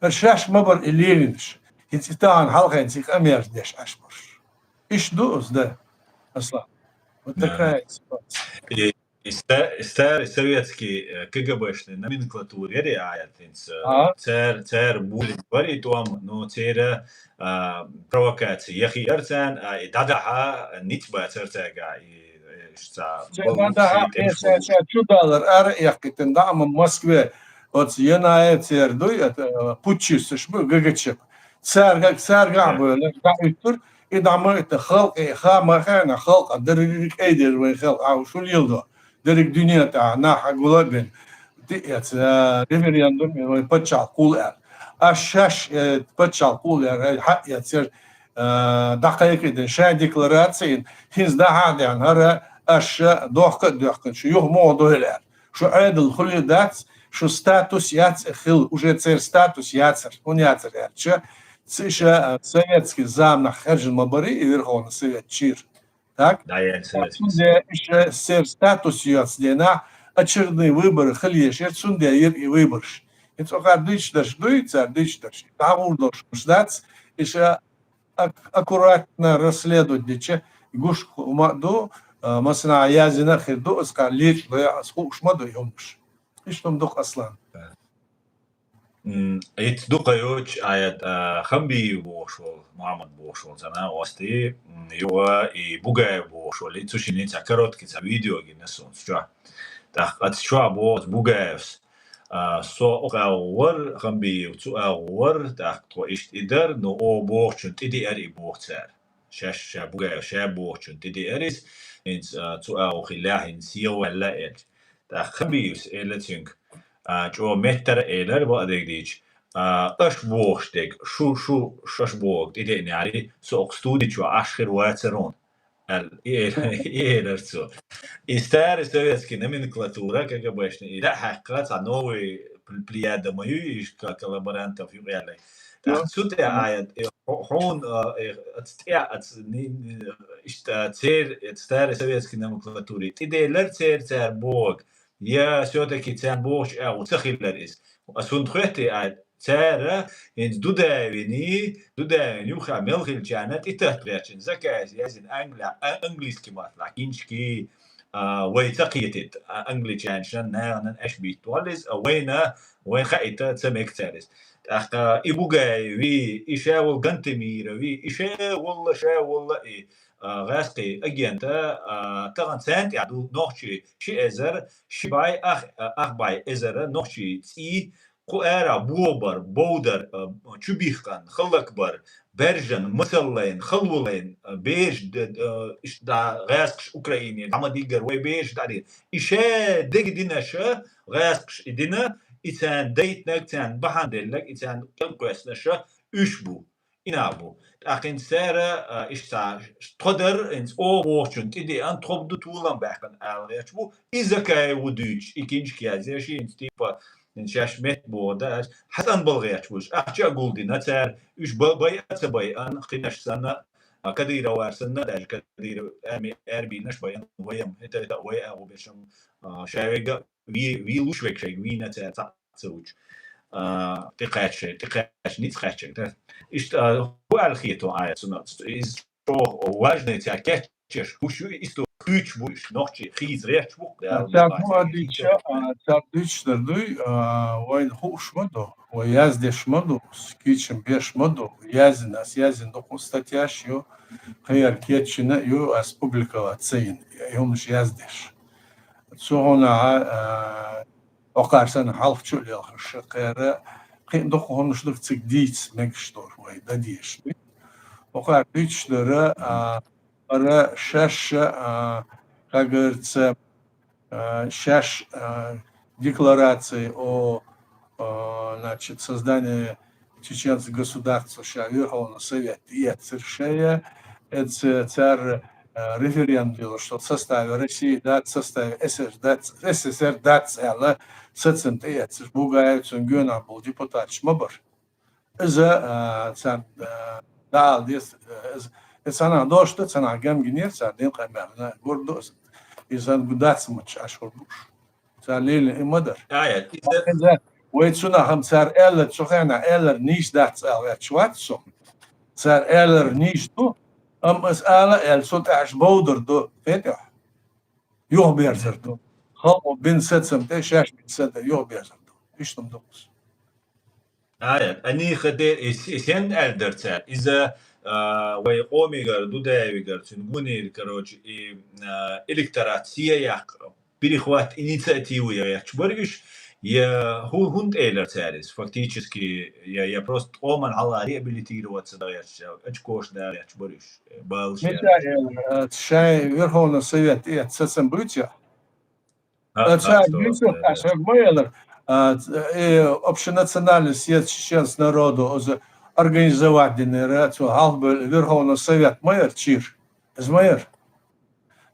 ХӀара шаьш ма бара и лелийнарш. ХӀинца и тахана хьалхайнца къамелаш деш Ӏаш барш. Иштта ду иза, да, Аслан. Вот такая ситуация. И ста-, и старый советский, э, КГБшный номенклатура яра и Ӏаят хӀинца, э, цара, цара болийна бара и тӀом, но церан, а, провокаци яхиира царна, а, и дӀадахьа ницкъ бацара цаьрга, и, э, ша ца балхалц, и тӀемаш ша, ша чудалар ара а эккхийтина, дӀа а ма Москве, оцу Янаев церан дуй, это, э, путчисташ бу, ГГЧП. Цаьрга, цаьрга а бевлла, дӀа а уьттура, и дӀа ма итта халкъе, ха ма хаьна, халкъа дерриг кӀайдира вайн халкъ, а, шу леладо. Дерриг дуьне тӀехь нах хьагула а бина, тӀеэца, э, референдум, э, вайн пачхьалкх кхуллу аьлла. Аш шаьш, э, пачхьалкх кхуллу аьлла, э, хьаэцира, э, дӀакхайкхийдина шайн деклараци йина, хӀинца дӀахьа а даьхна, хӀара аш ша дохка а доьхкина, шу юха муха дойла аьлла. Шу Ӏедал хуьлий дац, шу статус яц а хилла, уже церан статус яцара, хӀунда яцара аьлча, ц-, ша, э, советский заманахь хаьржина ма барий и Верховный Совет чуьра. Так? ДӀаяьлла советский. Цундела иша церан статус йоцу денахь, очередные выборы хила езаш яра, цундела йира и выбораш. ХӀинца оха дуьйцуш дарш дуй, цара дуьйцуш дарш. ДӀагӀур долуш хӀумаш дац, иша ак-, аккуратно расследовать дича, гуш хӀума ду, а, масала, язина хир ду, аз кхар лечу лоя, аз хууш ма ду юмаш. Иштта ма ду, Аслан. М, итт дукха йоцуш аят, а, Хамбиев бохуш волу, Мухьаммад бохуш волу цхьана гӀости, м, юха и Бугаев бохуш волу, и цу шинна цхьа короткий цхьа видео гина суна чохь. ТӀаккха аса чохь боху Бугаевс, а, со оха агӀо вар, Хамбиев цу агӀо вар, тӀаккха тхо иштта и дар, ну, оха бохучун тӀедеара и боху цара. Шаьш, ша Бугаев ша бохучун тӀедеара иза, хӀинца, а, цу агӀо хилла, хӀинца сехаваьлла аьлча. ТӀаккха Хамбиевс элла цуьнга, а, чӀогӀа меттара элира бакъдерг дийча, а, аша бохуш дерг, шу, шу, шаша бохург тӀедеънехьарий, со окху студи чохь Ӏаш хир вацара хьуна, аьлла, и эр-, и элира цо. И старая советский номенклатура, КГБшна, и дӀа а хьаькхна, цхьа новый пл-, плеяда ма ю, и ка-, коллаборантов юкъаьлларг. ТӀаккха цу тӀе а, э, хьо-, хьуна, а, э, аца тӀе, аца ни-, ни-, иштта церан, э, старый советский номенклатури тӀедейлар церан, цара бохург, я всё-таки царна бохучу агӀор ца хилар иза. Ас хӀунда хоьттий аьлча, цара хӀинца Дудаевиний, Дудаевин юххехь мел хиллачарна тӀетатта гӀертачун, Закаевс яздина англи-, а-, английский маттахь киншки, а, вай ца кхетийта, а, англичанашна, нахана аша битта валла иза, а, вайна, вайн хаийта ца мега цара иза. ТӀаккха и Бугаеви, и ша волу Гантемирови, и ша волла, ша волла и, а, гӀаьскхи агента, а, тахана царна тӀехь ду нохчий ши эзар, ши бӀе ах, а, ах бӀе эзар нохчий цӀий, кху ара бобар, бовдар, а, чубихкан, халлакбар, баьржан, масаллайн, халвалайн, а, бераш д-, д-, а, иштта дӀа гӀаьскхаш Украине, дӀа ма диггара вай бераш дӀа дина. И ша дега динаша гӀаьскхаш и дина, и царна дайтинарг, царна бахьана делларг, и царна кӀел кхоьссинаша уьш бу. И нах бу. ТӀаккха хӀинца цара, а, иштта тхо дар, хӀинца оха вохучун тӀедеана, тхо ду толам баьккхина ала гӀерташ бу. И Закаев ву дуьйцуш, и киншка язъеш, хӀинца типа, хӀинца шаьш метта боху да, аш хьацӀанбала гӀерташ бу уьш. Ахча а гулдина цара, уьш ба-, байа а ца байа, кхинаш санна, а, Кадыровар санна, даже Кадыров арми-, армийнаш байа, вайам, хӀета, хӀета, вай а гӀо бешам, а, ша вега, ви-, ви луш вега шайга, вийна цара цхьаъ ца вучу. А, тӀекхаьчча, тӀекхаьчча, ницкъ кхаьчча, да. Иштта, а, хӀун аьлла хету Ӏа цунах? Иза чӀогӀа важный цара кечъеш, хӀуш ю, истори хуьйцуш бу уьш, нохчий хийца гӀерташ бу, а, цара хӀун а дуьйцуш, а, цара дуьйцуш дар дуй, а, вайна хууш ма ду, вай яздеш ма ду, кийчам беш ма ду, яздина, ас яздина дукха статьяш ю, кхин яра кечйина ю, ас публиковать ца йина, и хӀуманаш яздеш. Цу хӀуна, а, Хьо кхара санна хьалха чу а лелхаш, кхера кхин а дукха хӀуманаш ду цига дийца мегаш долу вай дан дезаш. Хьо кхара дуьйцуш дара, а, ара шаьш, а, как говорится, а, шаьш, а, декларации о, а, значит, создании чеченского государства ша Верховный Совет эццара шая, эца цара, э, референдум дело, что в составе России дац, в составе СССР дац, СССР дац аьлла, сацам тӀеэццара Бугаев цунна гонах болу депутаташ ма бара. Иза, э, царна, э, дала деза, э, иза, иза цхьанхьа дош ду, цхьанхьа гам гинера, цара дин къамелна гур ду иза. Иза дац мача аш хур буш. Цара лелийна и ма дара. Ай, иза Иза, вай цунах-м цара аьлларг, цу хенахь аьлларг нийса дац ала гӀерташ вац со. Цара аьлларг нийса ду, амма аса ала аьлла, цунна тӀехь аш бовдар ду, кхетий хьо? Юхаберзар ду. Халкъо бина сацам тӀе, шаьш бина сацам тӀе юхаберзар ду. Иштта-м ду-кх аса. Ай, аниха де, и с-, и сен аьлла дара цара? Иза, а, вай къомигара, Дудаевигара, цуьнан гонера, короче, и, а, электорат сея яккха, перехват инициативы я гӀерташ бара уьш, я хӀу-, хӀунда элира цара иза? Фактически, я, я просто къоман хьалха реабилитироваться дан гӀерташ, очкош дан гӀерташ бара уьш, баллаш Мича ян. элира, а, шайн Верховный Совет эцна сацам буьйцу? А, Э, а, цара что, дуьйцург э, аш хӀаг ма элира, а, ц-, э, общенациональный съезд чеченского народа, оза организовать динера, цо хьалхабевлла Верховный Совет ма яра чийра. Иза ма яра.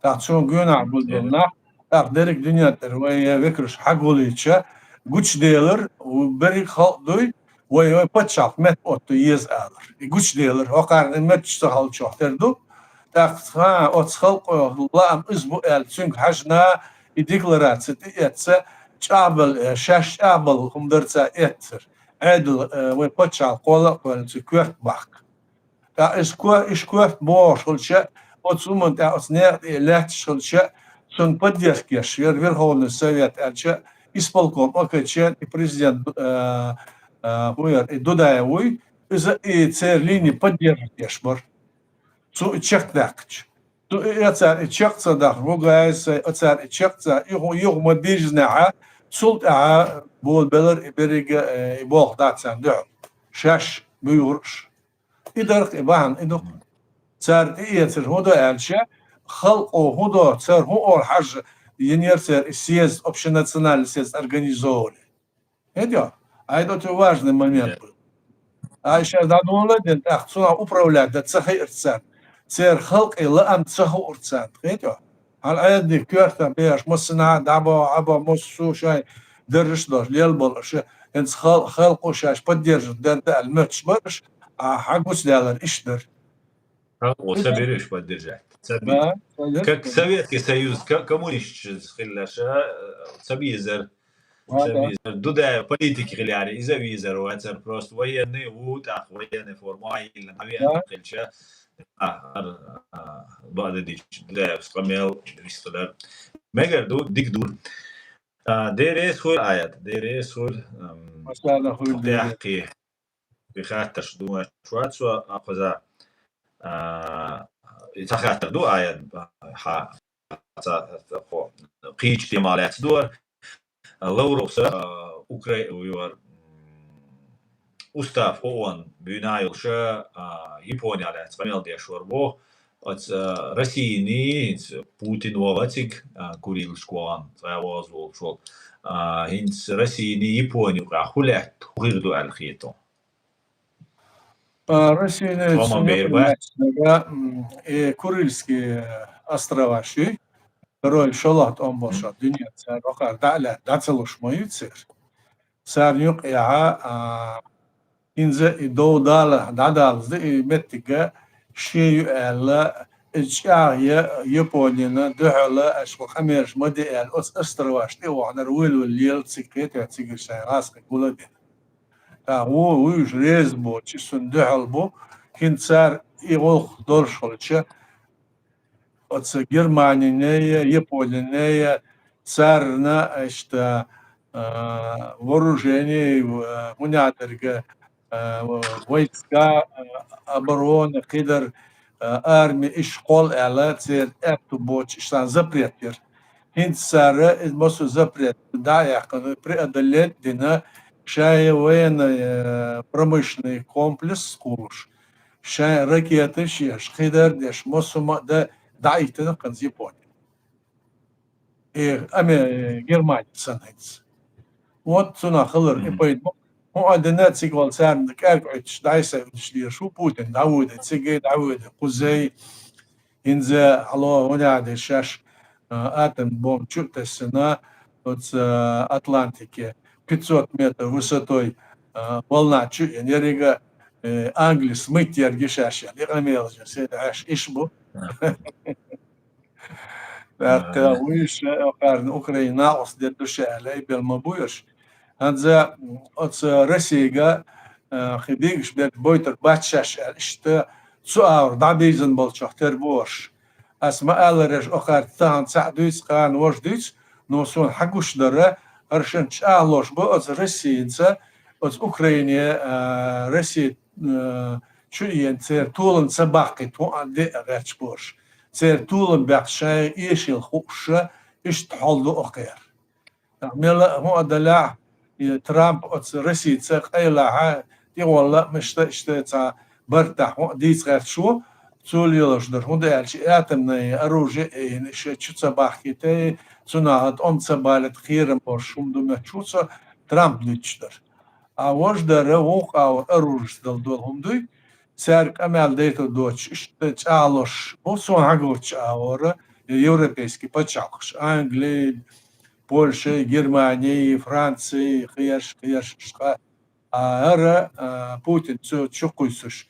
ТӀаккха цунна гонах болу Э. нах, тӀаккха дерриг дуьнен тӀера вайн векарш хьагулийча, гучуделар, у-, берриг халкъ дуй, вай, вай пачхьалкх метта отту еза алар. И гучуделар, хӀокхарна и метташ ца хилчохь тера ду. ТӀаккха, хӀа, оцу халкъо лаам иза бу аьлла, цуьнга хьаьжна, и деклараци тӀеэцна, чӀагӀбелла, э, шаьш чӀагӀбелла хӀума дара цара эццара. Ӏедал, э, вай пачхьалкх кхолла а кхоьллина цуьнан коьрта бахка. ТӀаккха иза ко-, иш корта бохуш хилча, оцу хӀуманна тӀехь оцу некъа тӀе лаьтташ хилча, цунна поддержка еш вера Верховный Совет аьлча, исполком О К Ч и президент, а, а, хӀун яра, и Дудаев вуй, иза и церан лини поддержка еш бара. Цу и чекхдаьккхича. Цу и, и цара и чекх ца дахь, Бугаев сай, а цара и чекх ца, и хӀу-, юха ма бирзинехьа, цул тӀаьхьа болабелар и беррига, э, и болх дац царна дуьхьал. Шаьш буьйгӀурш. И дарх и бахьана, и ду-кх. Цара тӀеэцар хӀун до аьлча, халкъо хӀун до, цара хӀун олу хьажа, йинера церан и съезд, общенациональный съезд организовали. Хетё? А это очень важный момент был. А шаьш дӀадоладина, тӀаккха цунах управлять дан ца хиира царна. Церан халкъе лаам ца хуура царна. Хетё? Хьан Ӏедале коьртах бехаш, массанхьа а дӀабо, Ӏабо, массо а шайн даржаш а долуш, лелла болу аша, хӀинца хал-, халкъо шаьш поддерживать дер дан аьлла моьттуш бара аша, а хьан гучудаьллар иштта дара. Халкъо ца бира уьш поддержать. Ца бира. Да, конечно. Как Советский Союз, ка-, коммунисташ хилла аша, э, ца безара. А, ца да. Безара. Дудаев политик хилла яра, иза везар вацара, просто военный ву, тӀаккха военный форма а йиллина, дӀавеана хилча, а, ар-, а, баъда дича, Дудаевс къамел вистхилар. Мегар ду, дика ду. А, Дела реза хуьлда, Аят, Дела реза хуьлда, ам, Масала хуьлда, Дела. ТӀаьххье. И хаттарш думаш вац со, а, кхуза, а, и цхьа хаттар ду, Аят, хьа, ца, ца, хо, кхечу тема лаьцна ду. Лавровс, а, Укра-, юар, м, устав ООН буьйна йолуш, а, Япония лаьцна къамел деш вар боху. Оцу, а, Россияний, хӀинца Путин вогӀа цига, а, Курилаш кхоан, цкъа а вогӀуз волуш волу. А, хӀинца Россияний Япони юкъахь хӀун лаьтта, хӀун хир ду аьлла хета? А, Россияний Тома цу бер юкъахь бац? Лаьттинарг, м, э, Курильский острова шуьй, второй шолгӀа тӀом болуш дуьнен цара вакхара дӀа а лаьтта, дӀа ца луш ма ю церан. Царна юкъехь, а, хӀинца и дов дала, дӀадалаза и меттиг шен ю аьлла, иза чӀагӀъян Японина дуьхьал аша кху къамелаш ма де аьлла, оцу островашна тӀе а ваханара вуьйла-вуьйла лела цига кхетар, цигара шайн гӀазкхи гул а дина. ТӀаккха ву-, вуьйш реза боцуш, и цунна дуьхьал бу, хӀинца цара и гӀуллакх долуш хилча, оцу Германиний, Япониний, царна, иштта, а, вооружение, а, хӀун яхьа дерг, а, войска, а, обороны, кхидерг, а, арми, иш кхолла аьлла, церан аьтту боцуш, иштта запрет яра. ХӀинца цара иза массо а запрет дӀа а яьккхина, преодолеть а дина, шайн военный, а, промышленный комплекс кхуллуш, шайн ракеташ еш, кхидерг деш, массо а ма а дан дӀахӀиттина кханца Япони. И Аме-, Германи санна хӀинца. Вот цунах хилар и пайда ма. ХӀун а дина, цига вала царна кӀаьрга Ӏуьттуш, дӀай-схьай Ӏуьттуш лелаш ву Путин, дӀавоьду, цигий дӀавоьду, кхузий. ХӀинца хьало, хӀун яхьа дерг шаьш, а, атомный бомба чу а тесна, оцу, а, Атлантике, пятьсот метров высотой, а, волна чу а еана, еррига, э, Англис мийтта ерг шаьш аьлла, и къамелаш, седа Ӏаш иш бу. ТӀаккха вуьйш, а, кхарна Украина накъост дер ду ша аьлла, и бел ма бу уьш. ХӀинца, м, оцу Россига, а, хи дигаш берг бойтар бац шаьш аьлла, иштта цу агӀор дӀабийзина болчох тера бу уьш. Ас ма-аллара, уьш окхарца тахана цхьаъ дуьйцу, кхана важа дуьйцу, но суна хьан гуш дара, хӀара шун чӀагӀлош бу оцу Россица, оцу Украине, а, Россия, а, чу а еана церан толам ца баккхийта хӀун а де а гӀерташ бу уьш. Церан толам баьккха шайн эшийла хууш, иштта хьал ду окхара. Мела а хӀун а далахь, и Трамп оцу Россица къайлахь, тӀехула а, мишта иштта цхьа бартахь хӀун а дийца гӀерташ ву, цо лелаш дара. ХӀунда аьлча атомное оружие а йина, ша чу ца бахкийта, цунах тӀом ца балийта кхерам болуш хӀума ду моьттуш ву цо, Трамп дуьйцуш дара. А важа дара, вукху агӀор оружица дала долу хӀума дуй, цаьрга къамел дайта доцуш, иштта чӀагӀлуш бу суна хьагурчу агӀора, я европейский пачхьалкхаш, Англи, Польша, Германи, Франци, кхерш, кхерш, ишкъа. А хӀара, а, Путин цу чукхуьйсуш,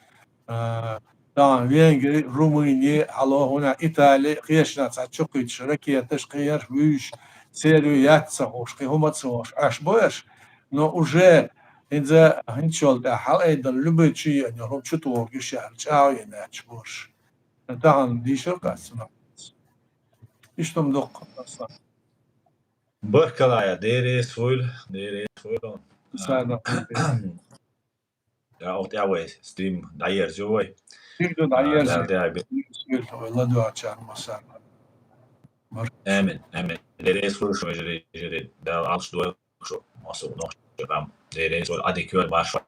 а, тахана Венгри, Румыни, хьало, хӀуна Итали, кхершна цхьа чукхуьйтуш ракеташ, кхерш, вуьйш, церан ю яц ца хууш, кхин хӀума ца хууш, Ӏаш бу уьш. Но уже Иза хӀинцачул тӀехьа хьалаайдина любой чу еана, хӀума чу тохаргйолаш, чӀоагӀа еана яц борш. Тахан дийшар къаьстина. Иштта хӀума дукха. Баркалла, Дела реза хуйла, Дела реза хуйла. Сагана. Я, оха тӀехьа вай стрим дӀаерзайо вай. Стрим дӀаерзайо. А, да, да, да. Хуйла вай ладоачарна массарна. Амин, амин. Дела реза хуйла шоана, вежарий, вежарий. Дала Ӏалашдойла шо, массо а нохчий къам. Дела реза хуйла, Ӏадика йойла, марша